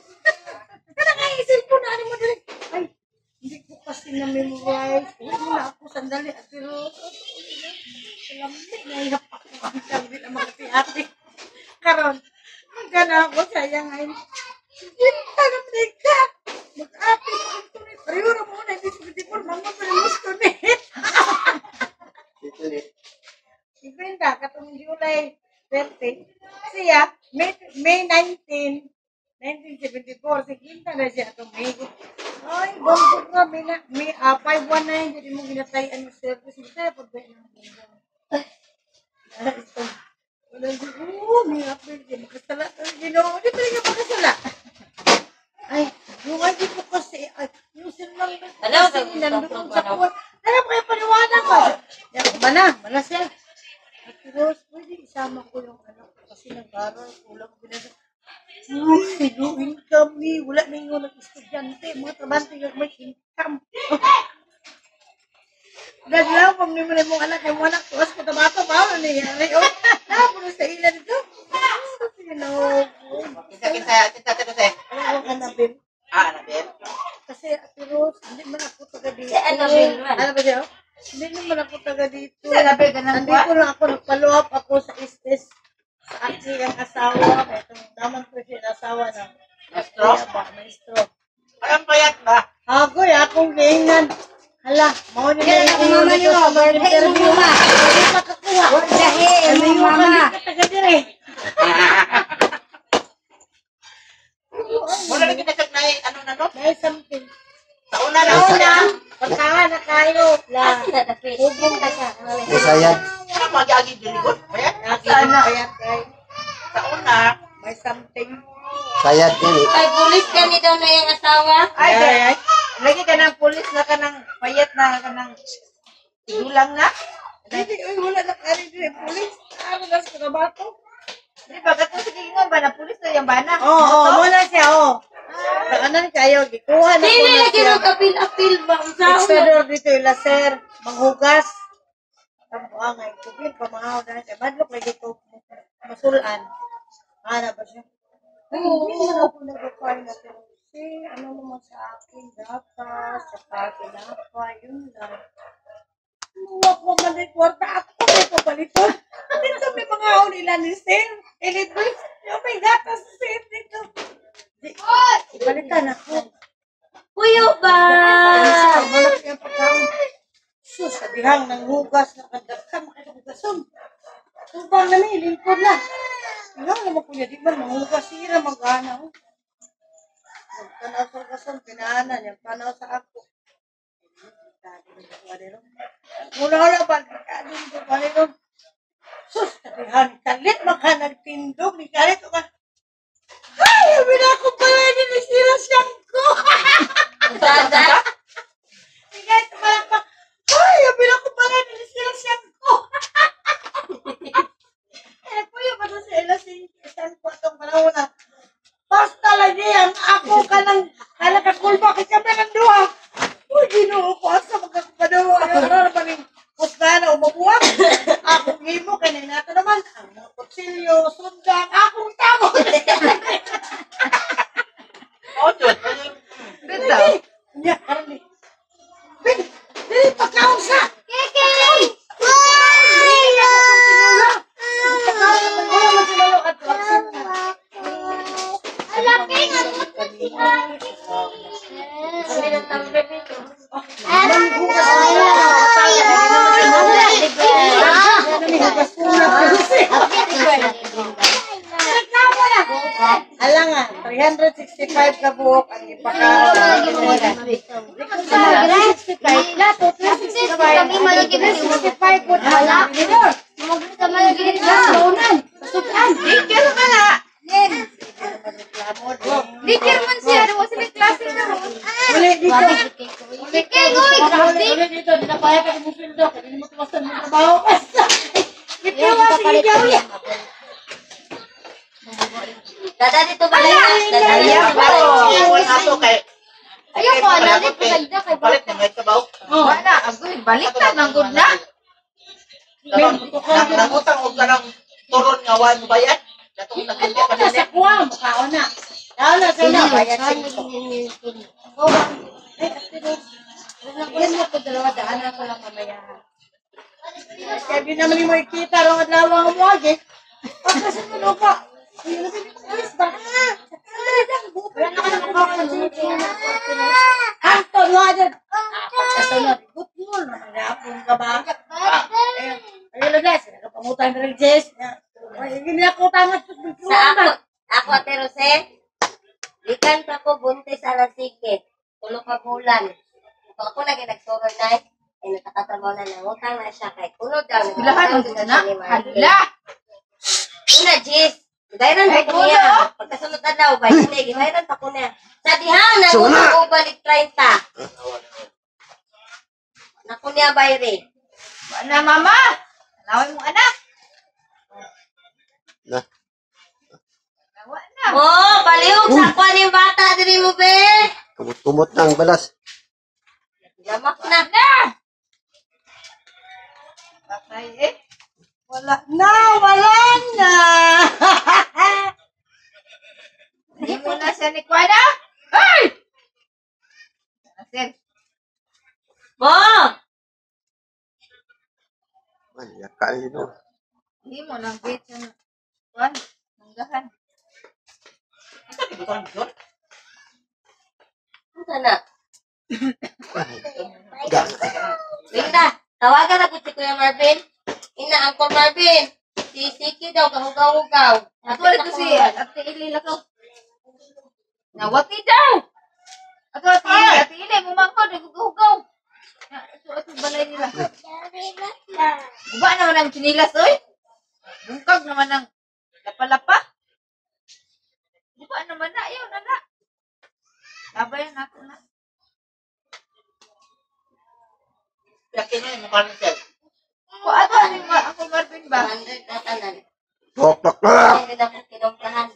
Kana kayo yung cellphone na ni mo din. Ay, hindi ko kasi na-memorize. Uwi mo na ako, sandali, Ate Rose. Lamig, nahihap ako. Ang sabi na mga ate. Karon, magana ako, sayang ay. Kita na ka. Mag-api pa ang tunay. Pareho na mo na, 1974, mga pa rin gusto ni. Dito eh. Ibenta, katong July 30. Siya, May 19, 1974, si Quinta na siya atong May. Ay, bangko nga, May, na, May 519, hindi mo ginatayan ang service. Hindi tayo pag ng bongbong. Wala siya, oo, may apel, di makasala. Ay, Ginoo, di talaga makasala. Ay, yung ID ko kasi, ay, yung cell number ko Alam, kasi, nandoon sa ano? kuwan. Alam, kaya paniwanag ba? Yan, mana siya. Ate Rose, pwede isama ko yung anak ko kasi nag-aral, kulang ko binasa. Uy, no income ni, wala na yung nag-estudyante, mga trabante nga may income. Dadlaw, pag ni mo na mong anak, yung anak, tuwas ko tabato, paano nangyari? Oh, napuno sa ila dito. Ginoo. Kinsa kinsa kinsa Ate Rose? Ano ang Annabel? Ah, Annabel. Kasi Ate Rose, hindi man ako taga dito. Si Annabel man. Ano ba siya? Hindi naman ako taga dito. Sa labi ka ng Nandito lang ako, nag-follow up ako sa SS. Sa aking ang asawa. Itong daman ko siya ang asawa na. Maestro? Ba, maestro. Anong payat ba? Agoy, akong giingnan. Hala, mao ni Kaya na mama niyo, birthday mo mama. Hindi makakuha. Jahe, Ano mo yung mama. ka taga dire? Wala na kinasag na ano na no? May something. Sa una na. Una, pagkahan na kayo. La. Hubong ka siya. May sayad. Ano magiagi dilikod? Payat? Sana. Kaya kay Sa una, may something. Sayad yan eh. Ay, pulis ka ni daw na yung asawa. Ay, ay, lagi ka ng pulis na ka ng payat na ka ng tigulang na. Hindi, uy, wala na kari dire pulis. Ano na sa trabaho? Di ba? Katong sige nga ba na pulis na yung bana? Oo, oh, wala siya, oh. Taanan kayo, gikuha na ko Dili na lagi siya. mo kapil-apil ba? Ang sao na? Expedor dito ila sir, manghugas. Tambuha nga, kubin, pamahaw na siya. Madlok lagi ko masulan. Ana ba siya? Ay, hindi naman ako nag-require na pero kasi ano naman sa akin, gatas, saka tinapay, yun lang. Luwak mo man ay kwarta ako, may papaliton. Dito may mga nila ni Sir. Elite, yung may gatas si Sir dito. Balitan ako. Puyo ba? Wala kayang pagkaon. Sus, sabihang nang hugas na kandagkan, makitahugason. Tubang na ni, lingkod na. Ikaw naman kuya, di ba manghugas sila, mag-ana. oh. Magtanaw sa hugason, pinaanan, yung tanaw sa ako. Muna wala ba, ko pa rin. Sus, sabihan, kalit maka nagtindog, ni kalit ka. Ay, sabi na ako pala, ni sila siyang ko. Sada? Kahit palakpak. Ay, sabi na ko pala, ni sila siyang ko. Eh, kuya, ba sa ila si siyang ko itong panahon na. Basta lagi ang ako ka ng kanang kakulba kay kami ng duha. Uy, Ginoo ko asa magkakapadawa Kutsilyo, sundang, akong tamo. Oh, Diyos. Ayun. Bitaw. Nya, karon ni. Ben, dili pagkaon sa. Keke! Wala man sila lo at absent na. Alaki nga po si Ate. Kami ng tumbler nito. Ala nga, 365 ka buok ang ipakaon. 365. Lato, 365. 365 po. Wala. Dikir ka na. Dikir man siya. Wa sila klase na. Uli dito. Keke, Uli dito. Di na paya ka mong sweldo. Kaya hindi mo tuwasan mong trabaho. Ito, sige, gawin. Dada dito ba? Dada dito ba? Wala ato kay Ayoko, ano, dito sagda kay Palit na may trabaho. Wa na. Agoy, balik na. Nanggod na. Nangutang og kanang turon nga wa mo bayad. Katong nagkita pa Sa kuwa, mukhaon na. Dahil na sa na, bayan sa ito. Yan mo ko dalawa, daanan ko lang mamaya. Kaya di naman yung makikita rong adlaw ang muwag eh. Pagkasunod ka. Ayun, alis ba? Wala na ka na mukhaon. Anton, wala. Pagkasunod, gutmol. Nangapon ka ba? Ayun, ayun na, sila ka pangutang na rin, Jess. Ay, hindi ako tangat. Sa ako, ako Ate Rose, gikan pa ko buntis alas 5, tulo ka bulan. Kung ako lagi nag-summer night, ay nakakatrabaho na nangutang na siya kay kuno daw. Ulahan nangutang mo jud na. siya ni Martin. Hala. Una, Jis. Gibayaran pa Ay, ko kuno. niya. Pagkasunod adlaw, ba, hindi, gibayaran pa ko niya. Sa diha, nangutang ko balik 30. Naku niya, bayre. Wa na mama. Tanawin mo anak. Na. Wa na. Oh, palihog sa kuwan yung bata, diri mo, be. Kumot-kumot na ang balas. Gamak na. Na. Patay eh. Wala na, wala na. Hindi mo na siya ni Kuana. Ay! Sir, Bo! Man, yaka yun. Oh. hindi mo nang wait sa Kuan. Manggahan. Asa di ko ang Diyos? Ano na? Ga. Linda, tawagan ako si Kuya Marvin. Ina, Uncle Marvin. Si Siki daw, kahugaw-hugaw. Ato ito si Ate Ili lakaw. Nawati daw. Ato Ate Ili, Ate Ili, mumangkod, naghugaw. Ato ato balay nila. Guba naman ang chinilas, oy. Bungkag naman ang lapa-lapa. Guba naman na, ayaw na na. Labayan ako na. Yakin na yung mukha ni Sel. Ko ato ni Uncle Marvin ba? 100 na tanan. Tok, tok, tok. Hindi na akong kinumprahan.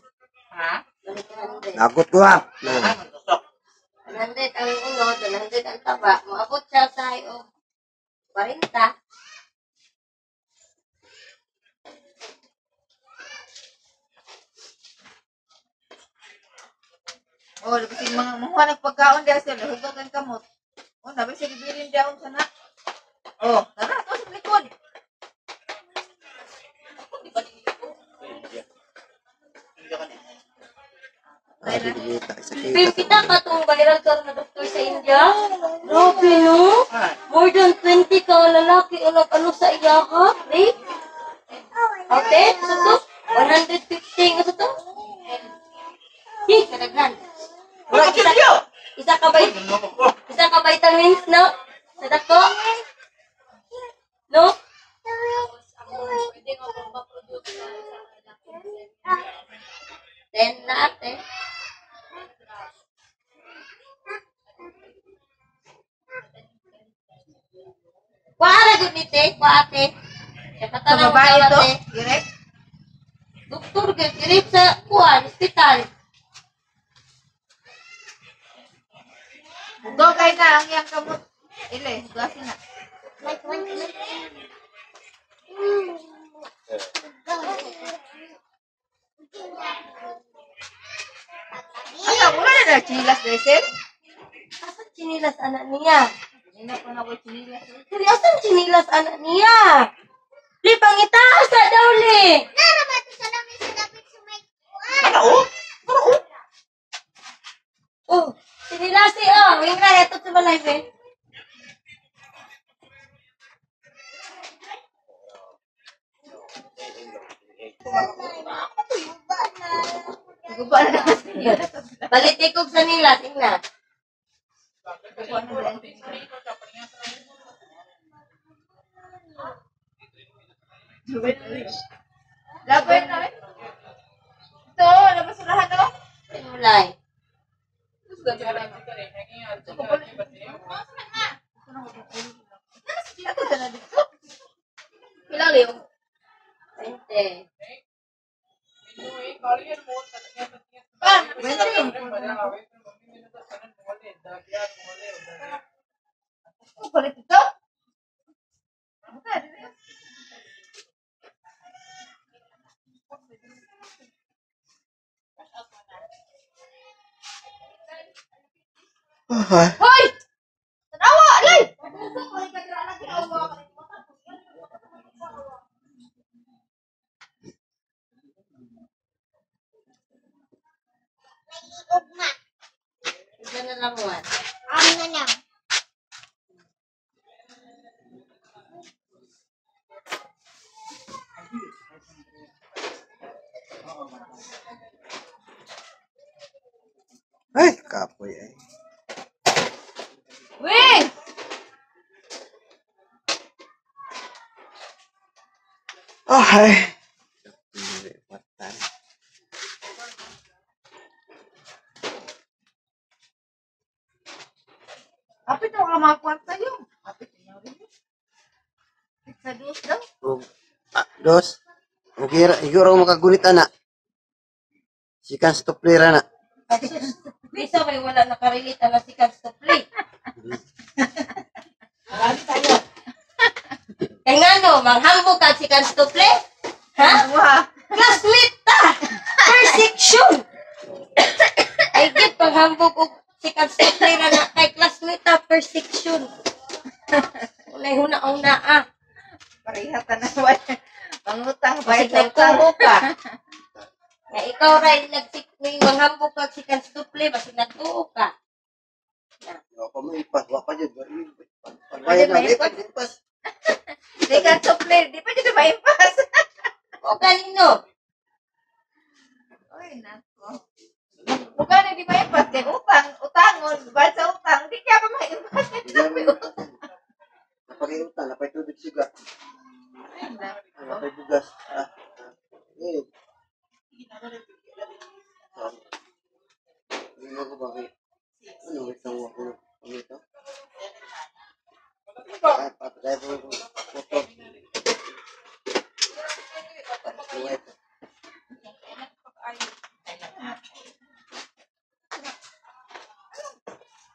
Ha? 100. Nagot ko ah. Na. Ay, magtusok. 100 ang ulo, 100 ang taba. Maabot siya sa o 40. Oh, dapat yung mga mahuha ng pagkaon diya sila, hugaw kang kamot. Oh, nabi sa gibilin diya unsa na. Oh, tara, to sa likod. Hindi ka na. Ah, di kita. Isa kita. Pimpita ka itong viral ka na doktor sa India. Grabe, no? More than 20 ka lalaki ang nag-ano sa iya ka? Rape? Ate, sa to? 150 nga sa to? Hi, kadaghan. Wala Isa, ka isa ka ba, isa ka vitamins, no? Sa dako? No? Ten na ate. Kuha ra gud ni te, kuha ate. Sa babae to, direct. Doktor gyud direct sa kuan, ospital. Hugaw kay na ang iyang kamot. Ile, hugasin na. Chinilas dressel? Asan chinilas anak niya? Hindi na po na ko chinilas. Dili, asan chinilas anak niya? Li, pangitaas na daw, li. Ano oh? Ano oh? Oh, chinilas eh, oh. Yung na, ito sa balay, eh. Guba na daw siya. Balit ikog sa nila, tingnan. Guba na daw. Laban na eh. Ito, nabasurahan no? Simulay. Ato na dito. Pila liw? 20. Pa, oh, palit ito. Hoy! Tanawa, alay! Isa na lang, Juan. Ay, kapoy ay. Wing! Ay. Patan. Kapit na ka mga kwarta yun. Kapit na rin. Sa dos daw. Og dos. Okay ra, iguro makagunit ana. Sikan stoplera na. Bisa may wala nakarelate na si Cans to play. Marami tayo. Kaya nga no, manghambog ka si Cans to play? Ha? Wah. Classmate ta! First section! Ay, gid panghambog og si Cans to play na na kay classmate ta, first section. Unay huna-una ah. Pareha ta na wala. Pangutang, Basig bayad sa utang. nagtuo ka. Nga ikaw ray nagsik may manghambog ka si Cans to play, basig nagtuo ka. Wa pa mo ipas, wa pa jud. Pagbayad na, Pwede ipas, ipas. Di ka supli, di pa dito maimpas. O kanino? Uy, nako. Mukha na di maimpas kay utang, utangon, bayad sa utang, di kaya pa maimpas. Napakaiutang, napay tubig suga. Ay, nako. Napay bugas. Ah. Eh. Hindi mo ko bakit. Ano, itong ako. Ano ito? Ah, patay ko. Motor. Wait.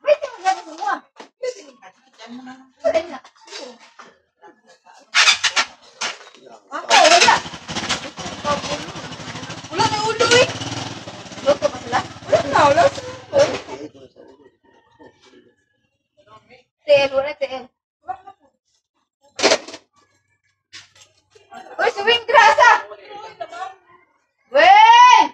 Wait, yung gano'n semua. Wala na. Ako, wala. Wala na ulo eh. Luto pa sila? Wala na, wala. TL, wala TL. Uy, swing grasa! Weng!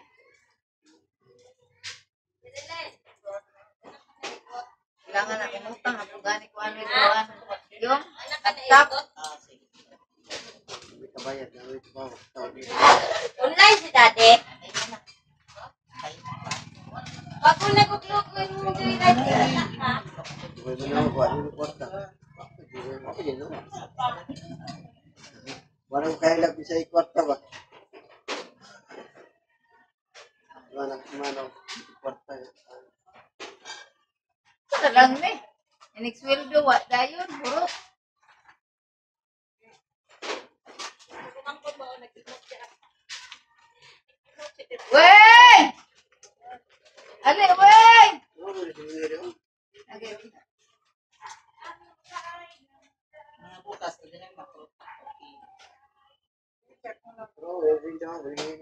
Kailangan na umutang, ako gani ko ano ito, ano. Yung, Anak ka na tap. ikot. Ah, sige. May kabayad, may kabayad. Online si dati. Wag ko naguglugo yung joyride nila, ha? Buhay mo na ako, ano yung kwarta? Ako din, no? Walang kailap sa kwarta ba? Wala mano kwarta. Ito lang ni. Inig sweldo, wa dayon, burot. Weng! Ali, weng! Okay. Mga bukas, hindi na mako. Okay. Pero every day, every day.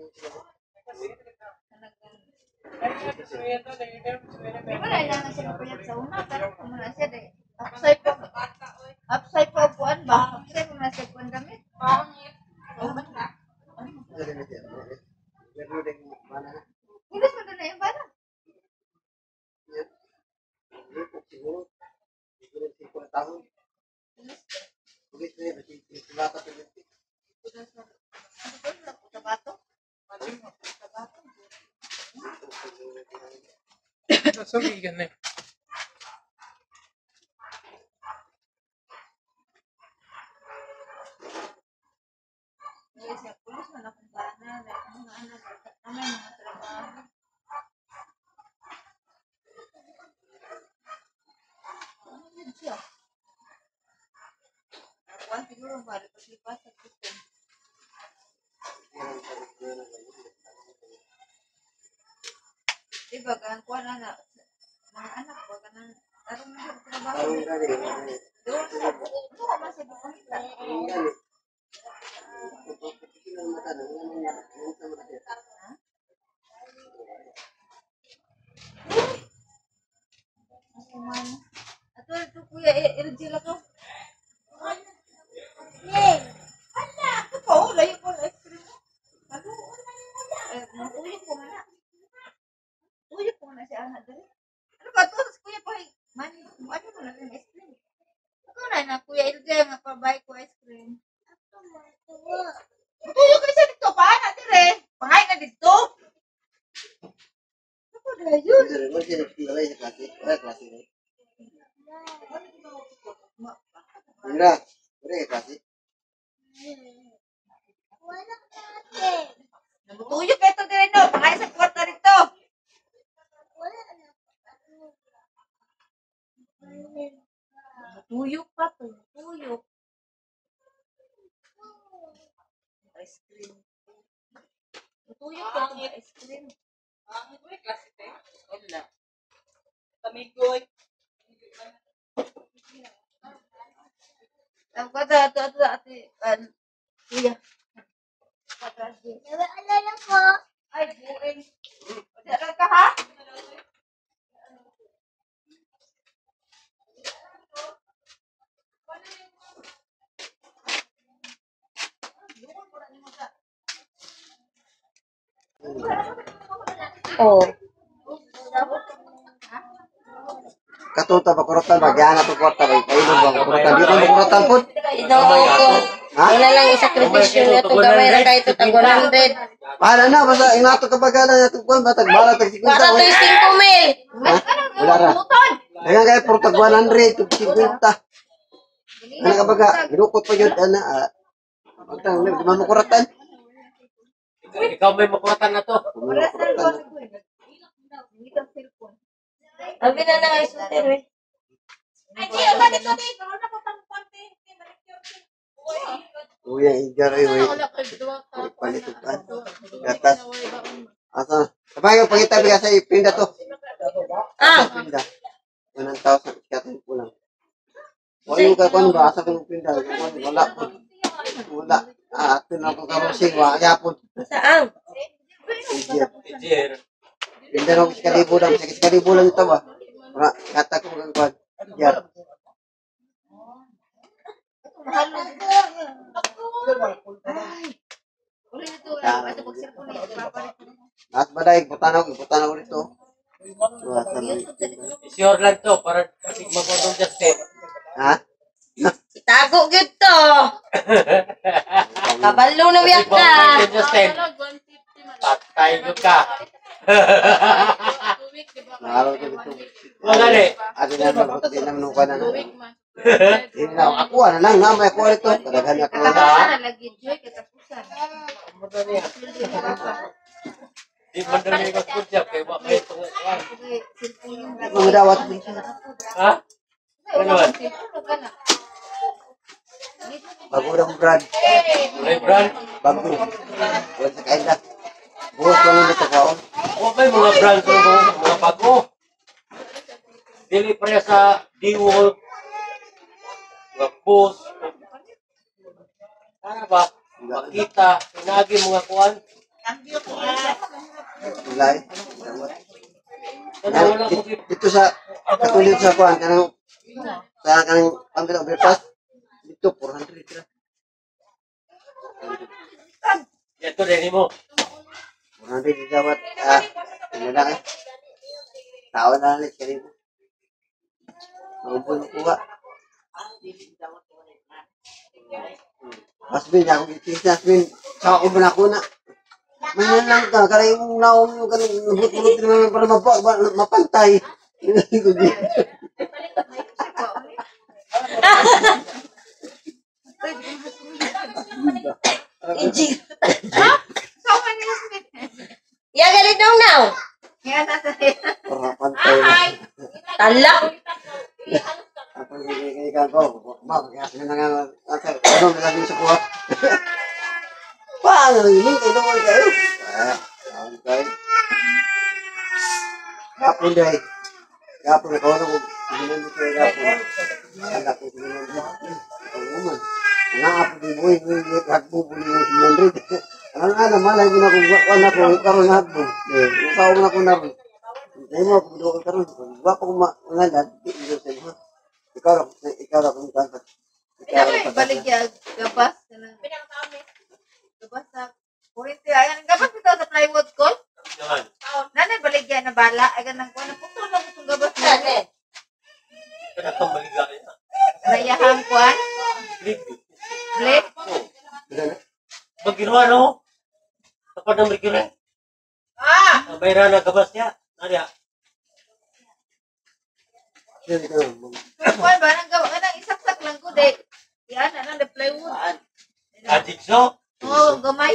Di ba na siya mapuyat sa una? Pero kung muna siya, di. Upside pa. Upside pa upuan ba? Upside mo na siya kuan damit. Hilos mo doon na yung bana. Ano ba yung sabato? Sabato. Dili siya pulos man akong bana. Like, mga anak, naman mga trabaho. Ano yun siya? Akuan siguro ba? Lipas-lipas sa gutom. Diba, kanang kuan na mga anak ba kanang tarong na sa trabaho. Doon sa doon man sa gipangita. Ako man. Ato ato kuya LG lang ko. Ala, ako pa oh, layo ko ice cream. Kaluon na ni mo. Eh, uyok ko man na. Uyok ko man na si Ana dali. Ano ba to? Sa kuya pa man, ano mo na yung ice cream. Ako na na kuya LJ nga pabay ko ice cream. Tuyok kayo sa dito pa, na dire. Pangay na dito. Ako na yun. Namutuyok kayo to dire no. Pangay sa kwarta dito. Tuyok pa to. Tuyok. Ice cream. Tuyok pa to ice cream. Wala. Tamigoy. Ang kwarta ato ato ate kuya. Ay, buing. Wala ka ha? Oh. Katuta ba kurutan ba gana to kwarta ba kayo ba kurutan di ko kurutan pud. Ino ko. Ha? Wala lang isakripisyo niya itong gamay ra kayo ito tag 100. Para na basta inato ka bagala na kuan ba tag bala tag 50. Para to yung 5 mil. Ha? Wala ra. Dagan kay puro tag 100 tag 50. Ana ka baga gidukot pa gyud ana. Pagtang di man makuratan. Ikaw may makuratan na to. Wala cellphone ko eh. Hindi ka cellphone. Abi na na nga isulti eh. Ay, di, wala dito, di. Wala ko pang konti. Uy, ijar ay uy. Palit pa. Gatas. Asa? Sabay pangita biga sa ipinda to. Ah, Pinda. 1,000 katong kulang. Wala ka kon ba asa kong pinda wala po. Wala. Ah, ato na ko karon sing wa yapon. saan? Ijar. Ejer. Pinda na ko sa kalibo lang, sa kalibo lang ito ba. Ora kata ko kang kwan. Ijar. Uli dito, ato pag cellphone eh. Papalit mo. Lahat ba dai butanaw butanaw dito. Wala sa Sure lang to para kasi mapotong Justin. Ha? Itago gyud to. Kabalo na biyak ka. Justin. Patay ko ka. Mahalo to dito. Wala ni. Ate na naman, ate na naman na. Hindi na ako na lang na may kuha dito. Kadaghan ako na. Katapusan na lagi, Joy. Katapusan. Di man dali ko kudya kay wa kay pangakuan. Mga dawat. Ha? Wala kang cellphone, wala na. Bago ng brand. Walay brand. Bago. Wala sa kain na. Buhos lang nito kaon. Wa may mga brand ko mga bago. Dili pareha sa Diwal. Mga boss. Ano ba? Makita, pinagi mga kuan. Wala eh. Dawat. Ano wala ko Dito sa katulad sa kuan kanang sa kanang pambila overpass dito 400 ra. Ito din mo. 400 di dapat ah ano lang eh. Tao na lang kaya mo. Maubon kuha. Husband, ako gitis husband. Sa ako ba na ako na. Mayan lang ka, kaya yung naong yung ganun, nabut-bulot naman para mapantay. Inji. So man yung Ya galit dong now. Kaya nasa Para mapantay. Tala. Ako hindi kaya ko, ba, kaya sila na nga, ano, may sabi sa kuha. Paano yun? Kayo naman kayo. Ah, taon kayo. Kapon day. Kapon, ikaw na kung ginando sa kapon. Anak ko ginando. Ang man. Ang din mo, yung hagbo po yung 700. Ano nga na, malay mo na kung wala ko, karon hagbo. Eh, usaw mo na kung naroon. Hindi mo, kung doon karon. Wa pa kung maungalan, di mo sa inyo. Ikaw ra kung kan. Ikaw ra Balik ya gabas kanang gabas sa kuryente ay ang gabas bitaw sa plywood ko. Naman. Nanay baligya na bala ay kanang kuan na putol lang itong gabas na. Ate. Kada kang maligaya. Rayahang kuan. Blade. Blade. Wala na. Pag ginawa no? Kapag ng mercury. Ah! Ang bayra na gabas niya. Nadia. Sige, ikaw. Kuan ba nang gawa kanang isaksak lang ko day. Yan na lang the plywood. Ah, jigsaw. Oh, gamay.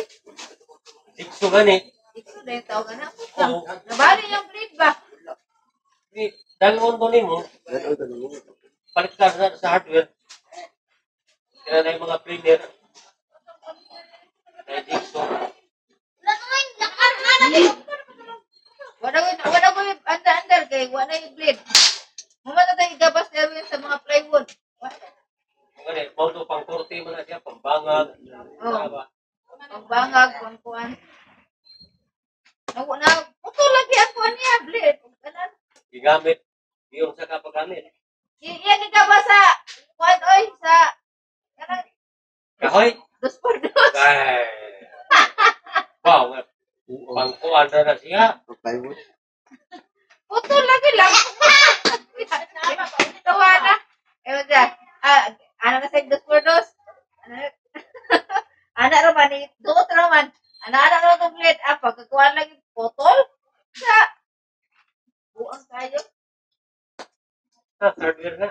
Jigsaw gani. Ikso day tawag na. Oo. Nabali yung blade ba? Di, dalawon ko nimo. Ganun, ganun. Palit ka sa hardware. Kaya na yung mga cleaner. Kaya jigsaw. Wala ko anda-andar kay wala yung blade. Mumata tayo gabas na sa mga plywood. Gani, mao pang korte mo na siya, pambangag. Oh. Tama. Ang bangag, ang kuan. Naku na, putol lagi ang kuan niya, blade. Kanan. Gigamit. Yung sa kapagamit. Iya gigabas sa kuan oy sa kanang Kahoy. dos por dos. Ay. Wow, pangkuan na na siya. Plywood. Putol lagi lang. Tawa na. Ewan siya. Ah, ano na sa dos por dos? Ano? Ana ra man ni duot ra man. Ana ana ra tong blade. Ah, pagkakuan lagi putol. Sa buang tayo. Ah, hardware na.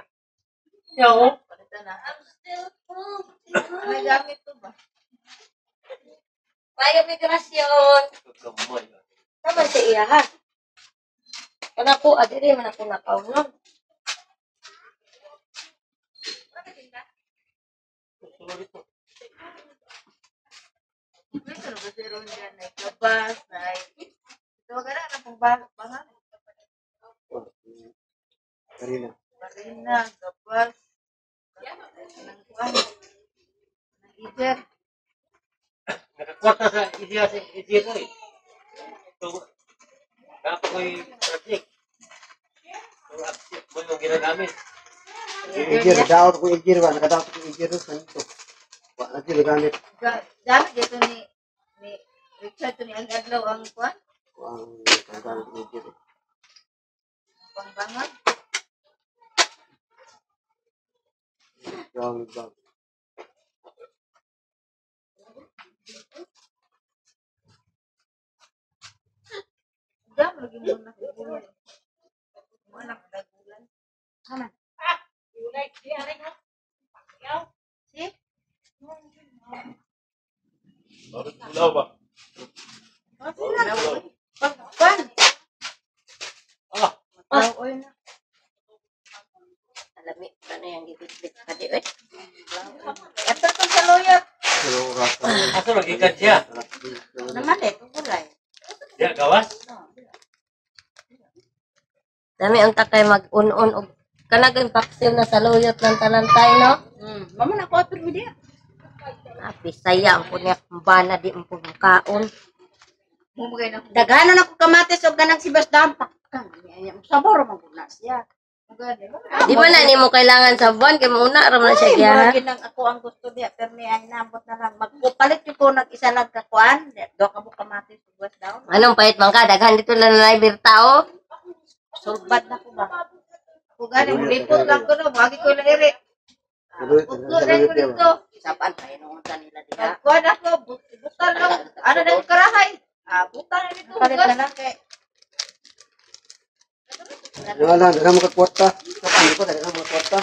Yaw. Palitan na. Ano gamit to ba? Payo migrasyon. Gamay. Tama sa iya ha. Kana ko adiri man ako nakaunon. Sulod ito. May ano ba si Ron dyan? Ay gabas, ay... Ito ka na, ang pangba- Karina. Marina, gabas. Anong kuwan? Anong ijer? Nakakwarta sa isiya sa isiya ko eh. So, dapat ko'y project. So, active mo yung ginagamit. Ijir, daot ko ijir ba? Nakadaot ko ijir sa ito. Wa na sila gamit. Gamit dito ni Richard to ni ang adlaw ang kuwan? Ang gamit ko ijir. Pangbangag. Gamit ba? Dam lagi mo na gulay. Mo anak dagulan. Haman. Si? Pulaw ba? Pagkuan. Ah, Tao oy na. Alami ano yung gibitbit pa di oy. Ato to sa lawyer. aso nagikan siya. Naman eh, gulay. Siya, gawas? Dami ang takay mag-un-un og kanang paksil na sa luyot ng talantay no. Mama na ko atur video. Ah, Bisaya ang punya bana di ang pagkaon. Mumugay na. Daghanon ako kamatis og ganang sibas dampa. Butang niya. Sabor man gud na siya. Di ba na nimo kailangan sabon kay mauna ra man na siya Ay, giya. mura ginang ako ang gusto niya pero may ay nambot na lang. Magpalit yung ko nag isa lang ka kuan. Do ka mo kamatis buwas daw. Anong pahit man ka daghan dito na nanay birta oh. Sulbad na ko ba. Ako gani mo lipot lang ko no, wagi ko lairi. Utlo na ko dito. Sapan pa inuunta nila diha. Kuan ako, butan lang. Ano na yung karahay? Ah, butan na dito. Palit na lang kay Wala, daghan mo ka kwarta. Kapag ko daghan mo ka kwarta.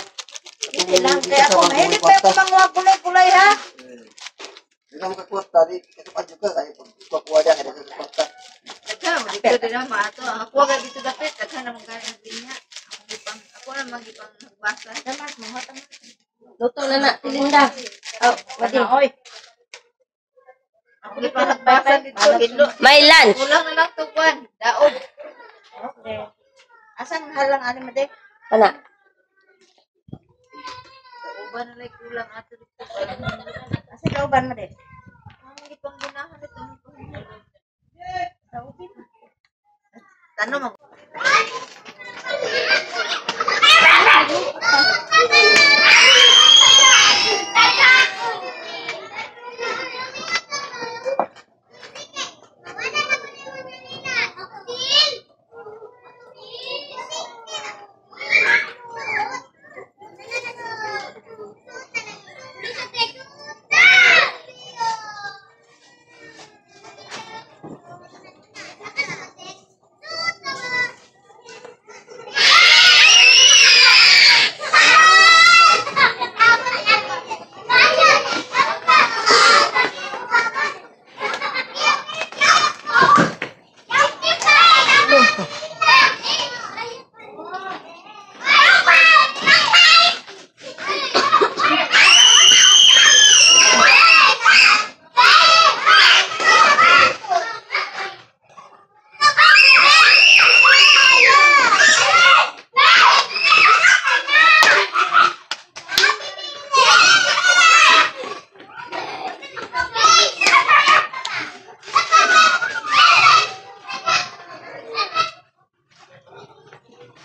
Hindi lang kay ako mahilig pa ako manguha gulay-gulay ha. Daghan mo ka kwarta di kasupad jud ka ay pagkuha diha kay daghan ka kwarta. Daghan mo dito din na maato. Ako ga dito dapit, daghan na man gani ang linya. Ako gipang ako na magipang nagbasa. Damas mo ha. Luto na na Linda. Oh, wadi. Oy. Ako gipang nagbasa dito hinlo. May lunch. Kulang na lang to kuan. Daog. Okay. Asan halang ani mo de? Ana. Uban na lang kulang ato dito. Asa ka uban mo de? Ang gipang gunahan dito. Tanong mo.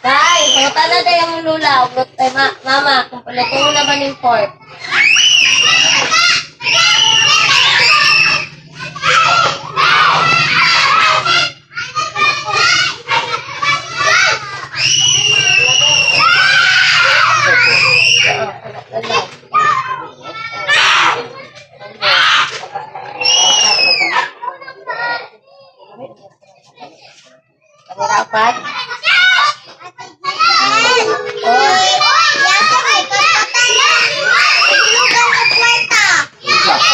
Tay, pangutan na tayo ang lula. Ay, mama, kung paluto na ba ning pork? Panirapan?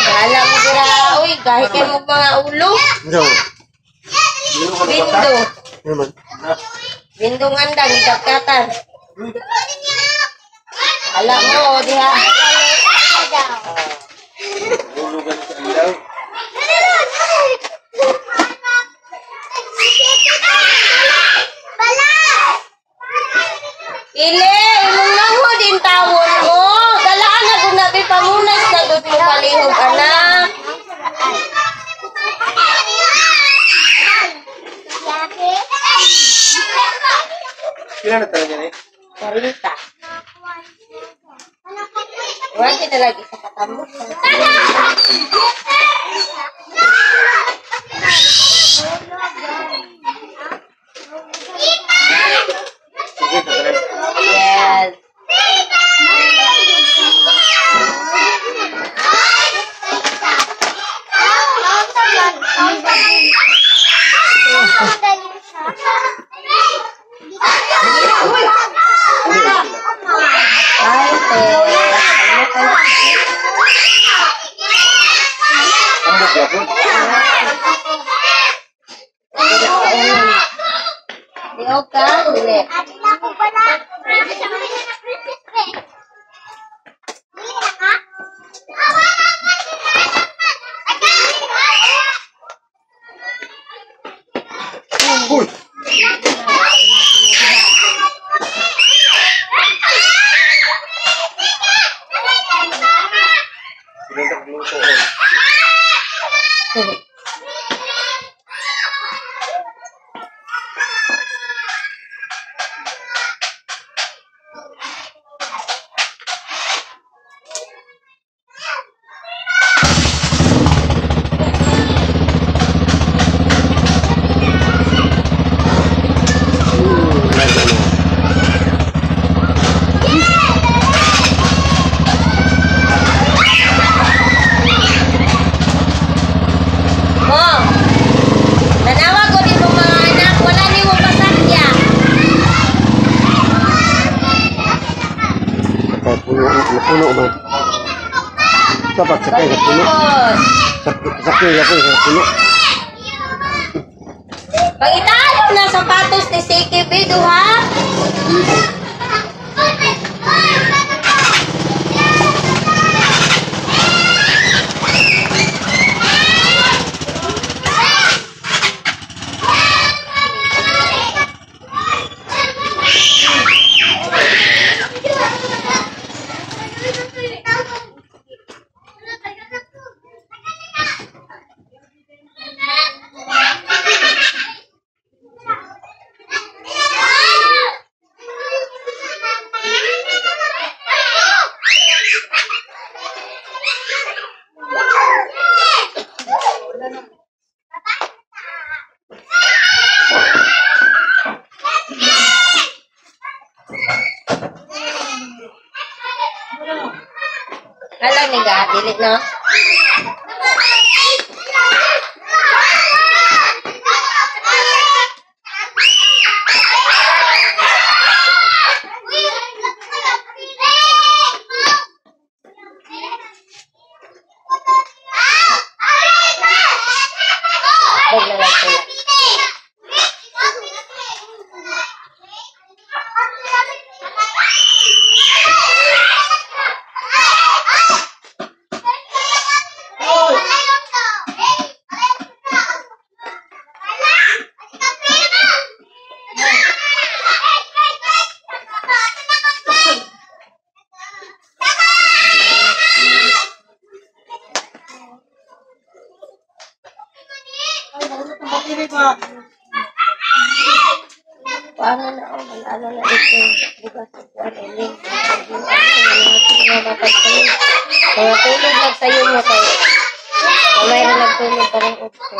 Bahala mo dira. Uy, gahi kayo mo mga ulo. No. Bindo. Naman. Bindo nga andang, ikatkatan. Alam mo, diha. Hulugan sa ilaw. Ile, imong lang din tawon mo. Dalaan na kung nabi pamunas na gud mo palihog, anak. Pila na talaga ni? 40. Wala kita lagi sa katambok. Sige, talaga. Yes. Ay, te. Ambok yapon. Liog ka? Dili. Uy! Pinuntak luto ko. Dapat sakay sa puno. Pagkatapos. Sakay sa puno. Pangitalo na sapatos ni CKB, duha. Alam ni ga, dili no? Bag na lang ko. Paano na ako? Wala na ito. Bugas sa kuwan. Uling. Mga tulog lang sa'yo mo kayo. Kamay na nagtulog parang utso.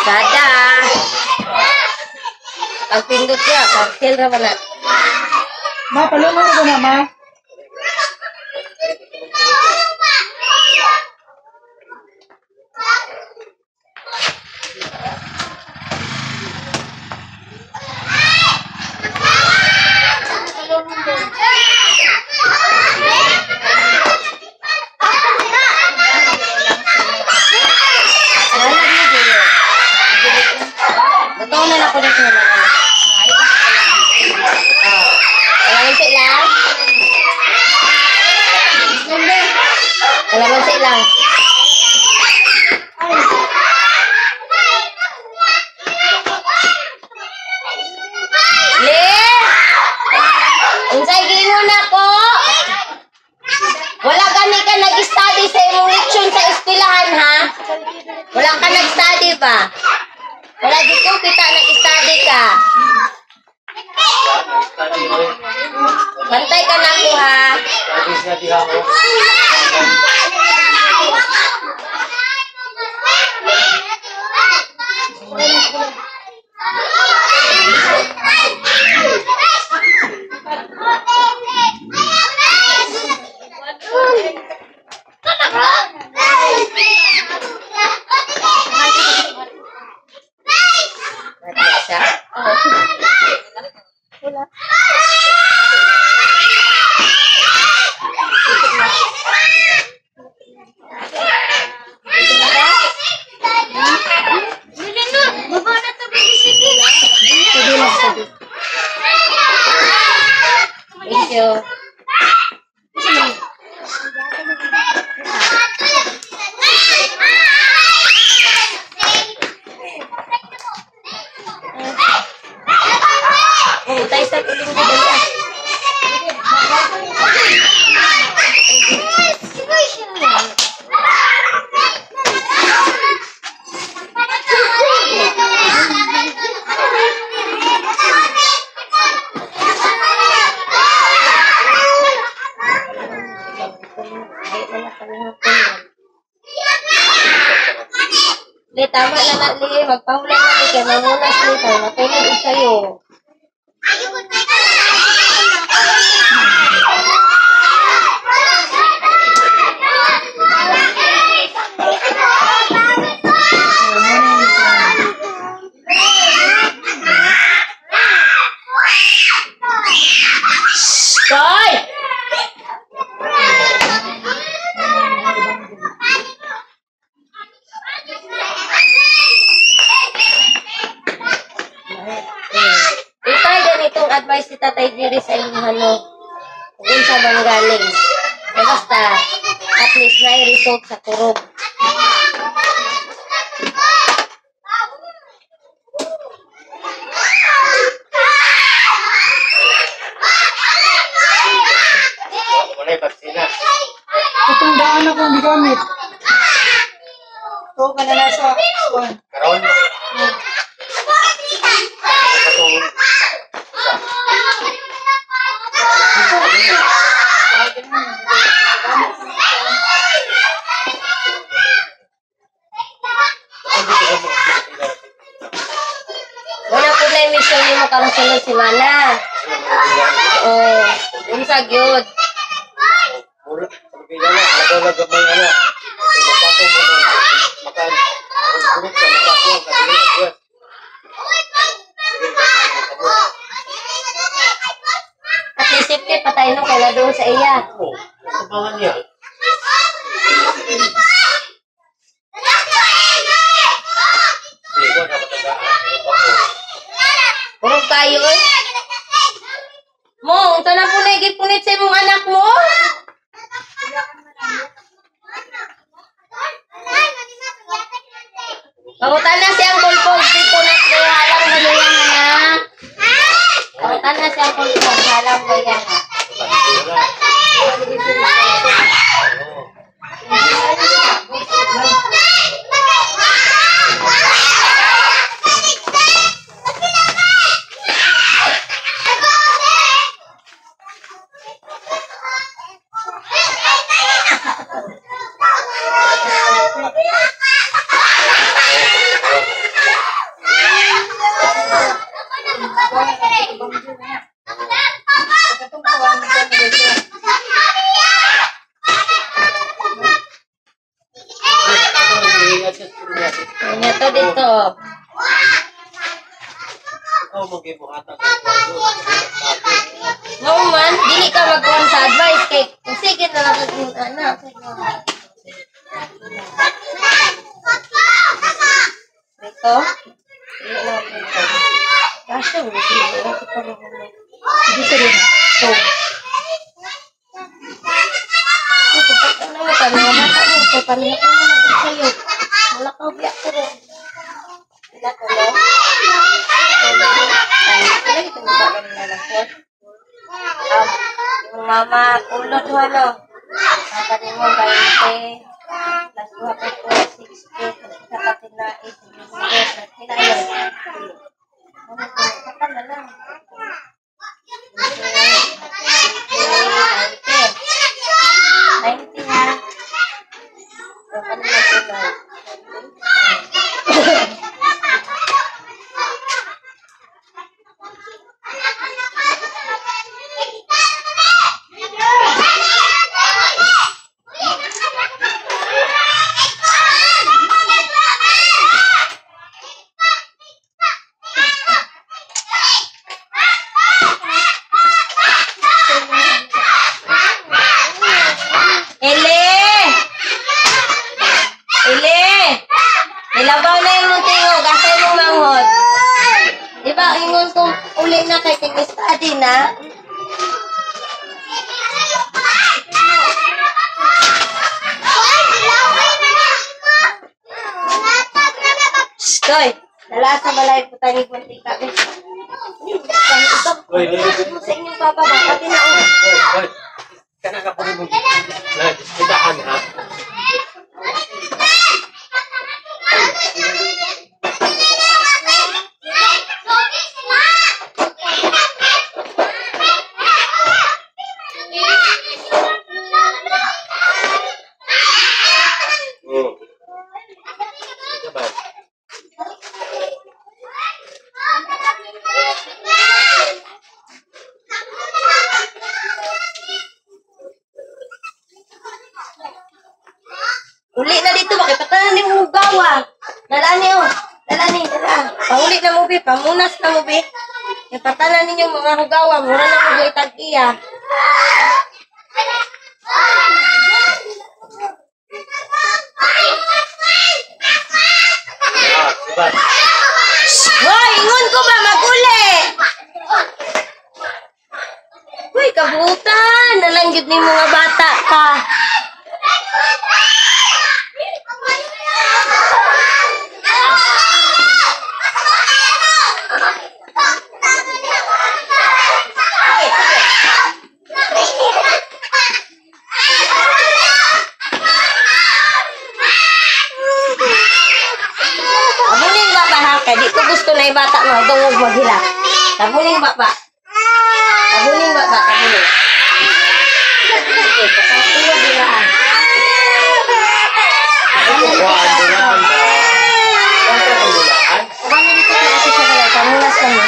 Sada! Ang pindot niya, cocktail ra ba na? Ma, palungo ko na, ma. Wala niyo, Gio. Totoo na lang ko dito naman. Oh. Kalamansi lang. Kalamansi lang. Le! Unsay giingon nako? Wala gani ka nag-study sa imong leksyon sa eskwelahan, ha? Wala ka nag-study ba? Wala di ko kita nag-study ka. Bantay ka na ako, ha? Siya. Wala. Thank you. Oh, tayo sa uling ko dali ah. Le, tama na na, Le. Magpahulay na, Le. Kaya mangunas, Le. Kaya matulog og sayo. advice si Tatay Jerry sa inyong ano, kung unsa man galing. Eh, basta, at least na result sa kurog. Wala vaksina. Itong daan akong gigamit. Ito ka na nasa kuan. Karon. Katong Wala po na yung mission nimo karon sunod semana. Oh, unsa gyud? Mura, sabi niya na, lagaw lang gamay ana. Kay mapatong mo na, makan, kung ka, mapatong ka, dili, yes. At least safety patay no kay na doon sa iya. Oo, sa niya. Hindi ko na matandaan. Kurog kayo eh. Mo, unsa na po na gipunit sa imong anak mo? Pangutan na si Uncle Pog dito na kaya halang ba niya na? Pangutan na si Uncle Pog, halang ba niya ha? Katong kuan ko dito. Ano to dito? Ikaw magibuhatan. No man, dili ka magkuhan sa advice kay kung sige na lang kag anak. Dito? Dili na ako dito. Kaso, sige, wala ko pa rin. Dito rin. So, ano mo pa, mga bata mo, ito, paano ko na ako sa'yo. Wala ka, biyak ko rin. Wala ko, no? Ay, wala ito mo ba kanina lang po? Yung mama, ulo to ano? Papa ni mo, 20, plus 2 pa po, 60, plus isa pa tinai, 70, plus pila yun? Ano po, saka na lang. 20, 90 ha. So, ano na sunod? Ele! Ele! Nilabaw na yung tingog, asa yung manghod? Di ba, ingon kong uli na kay tig-study na? Shh, Toy! Dala sa balay, puta ni Buntika. Oy, oy, mo sa inyong papa ba? Pati na, oh. Oy, oy. Kana ka po mo na disputahan ha. Diba? Uli na dito, bakit patanan ni mo hugawa? Dala ni oh. Dala ni, dala. Panguli na mo, bi. Pamunas na mo, bi. Ipatanan ninyo mga hugawa. Mura na mo, bi, tag-iya. Ah, diba? Hoy, ingon ko ba maguli? Tabuning gyud nimo nga bata ka. Tabuning baba ha, kay di ko gusto na ibata mo dungog maghila. Tabuning baba. Tabuning baba, tabuning. Sige, pasang tulog dira ah. Paano dito kay ate siya kaya? Kamulas lang mo.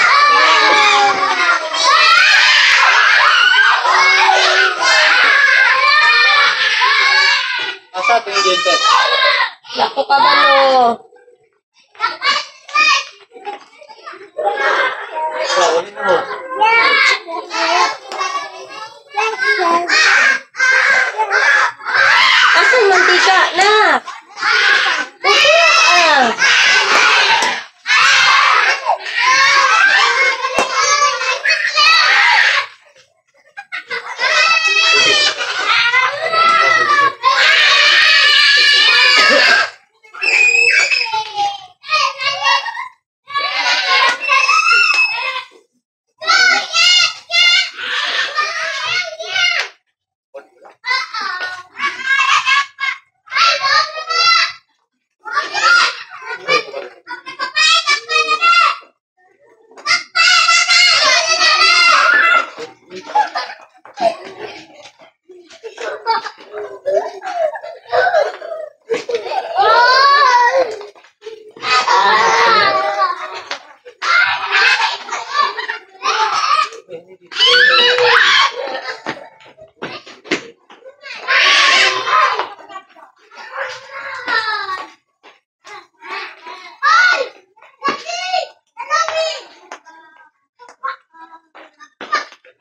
Asa ito yung dientes? Lako ka ba no? Wala mo. Asan mantika na? Ah.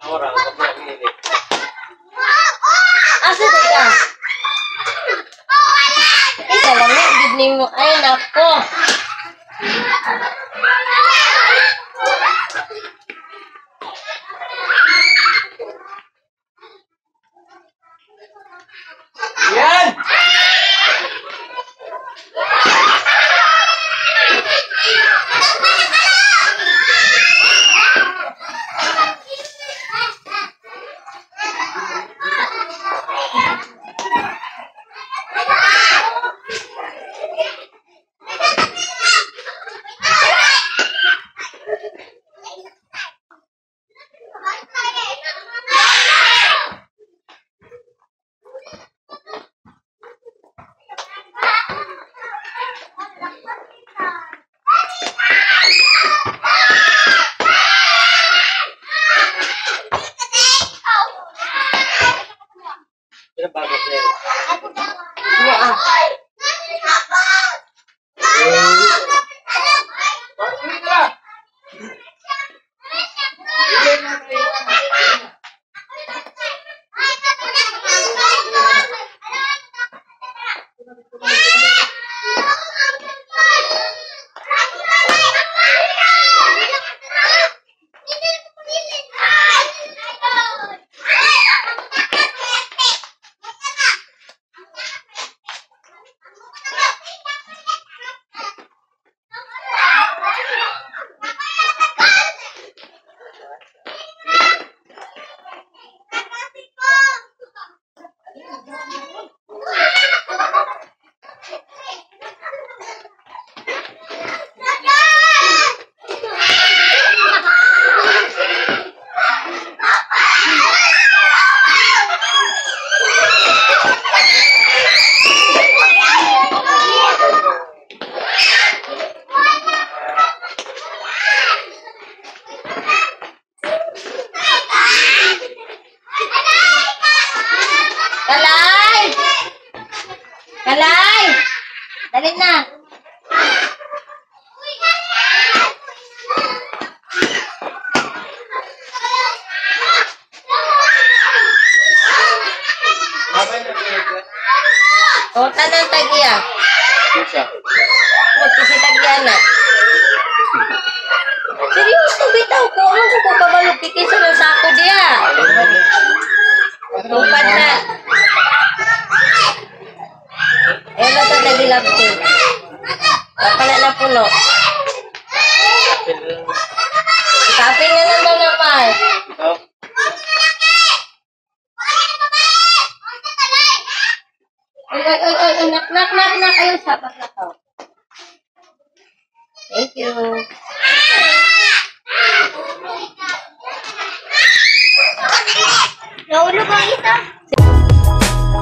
Ahora, Asa di ka? Ay, salami, gid nimo. Ay, nako. Yan! Yan ang bago, Claire. Mo ah. Kalay! Kalay! Dali na. O, tanang tagya. Kinsa? Huwag kasi tagya na. Seryoso, bitaw ko. Ano ko kabalog kinsa ng sako diya? Tupad na. Ayun na ito, nagilabti. Pala na puno. Kapin na lang daw naman. Ay, ay, ay, ay, ay, nak, nak, nak, nak. Ayun, sapak na to. Thank you. Nahulog ang isa.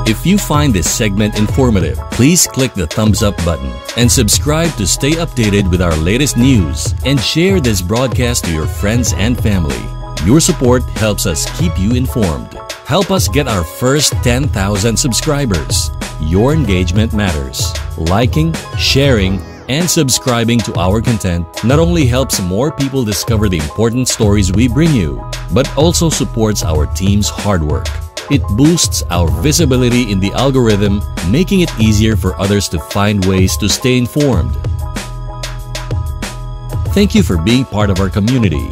If you find this segment informative, please click the thumbs up button and subscribe to stay updated with our latest news and share this broadcast to your friends and family. Your support helps us keep you informed. Help us get our first 10,000 subscribers. Your engagement matters. Liking, sharing, and subscribing to our content not only helps more people discover the important stories we bring you, but also supports our team's hard work. It boosts our visibility in the algorithm, making it easier for others to find ways to stay informed. Thank you for being part of our community.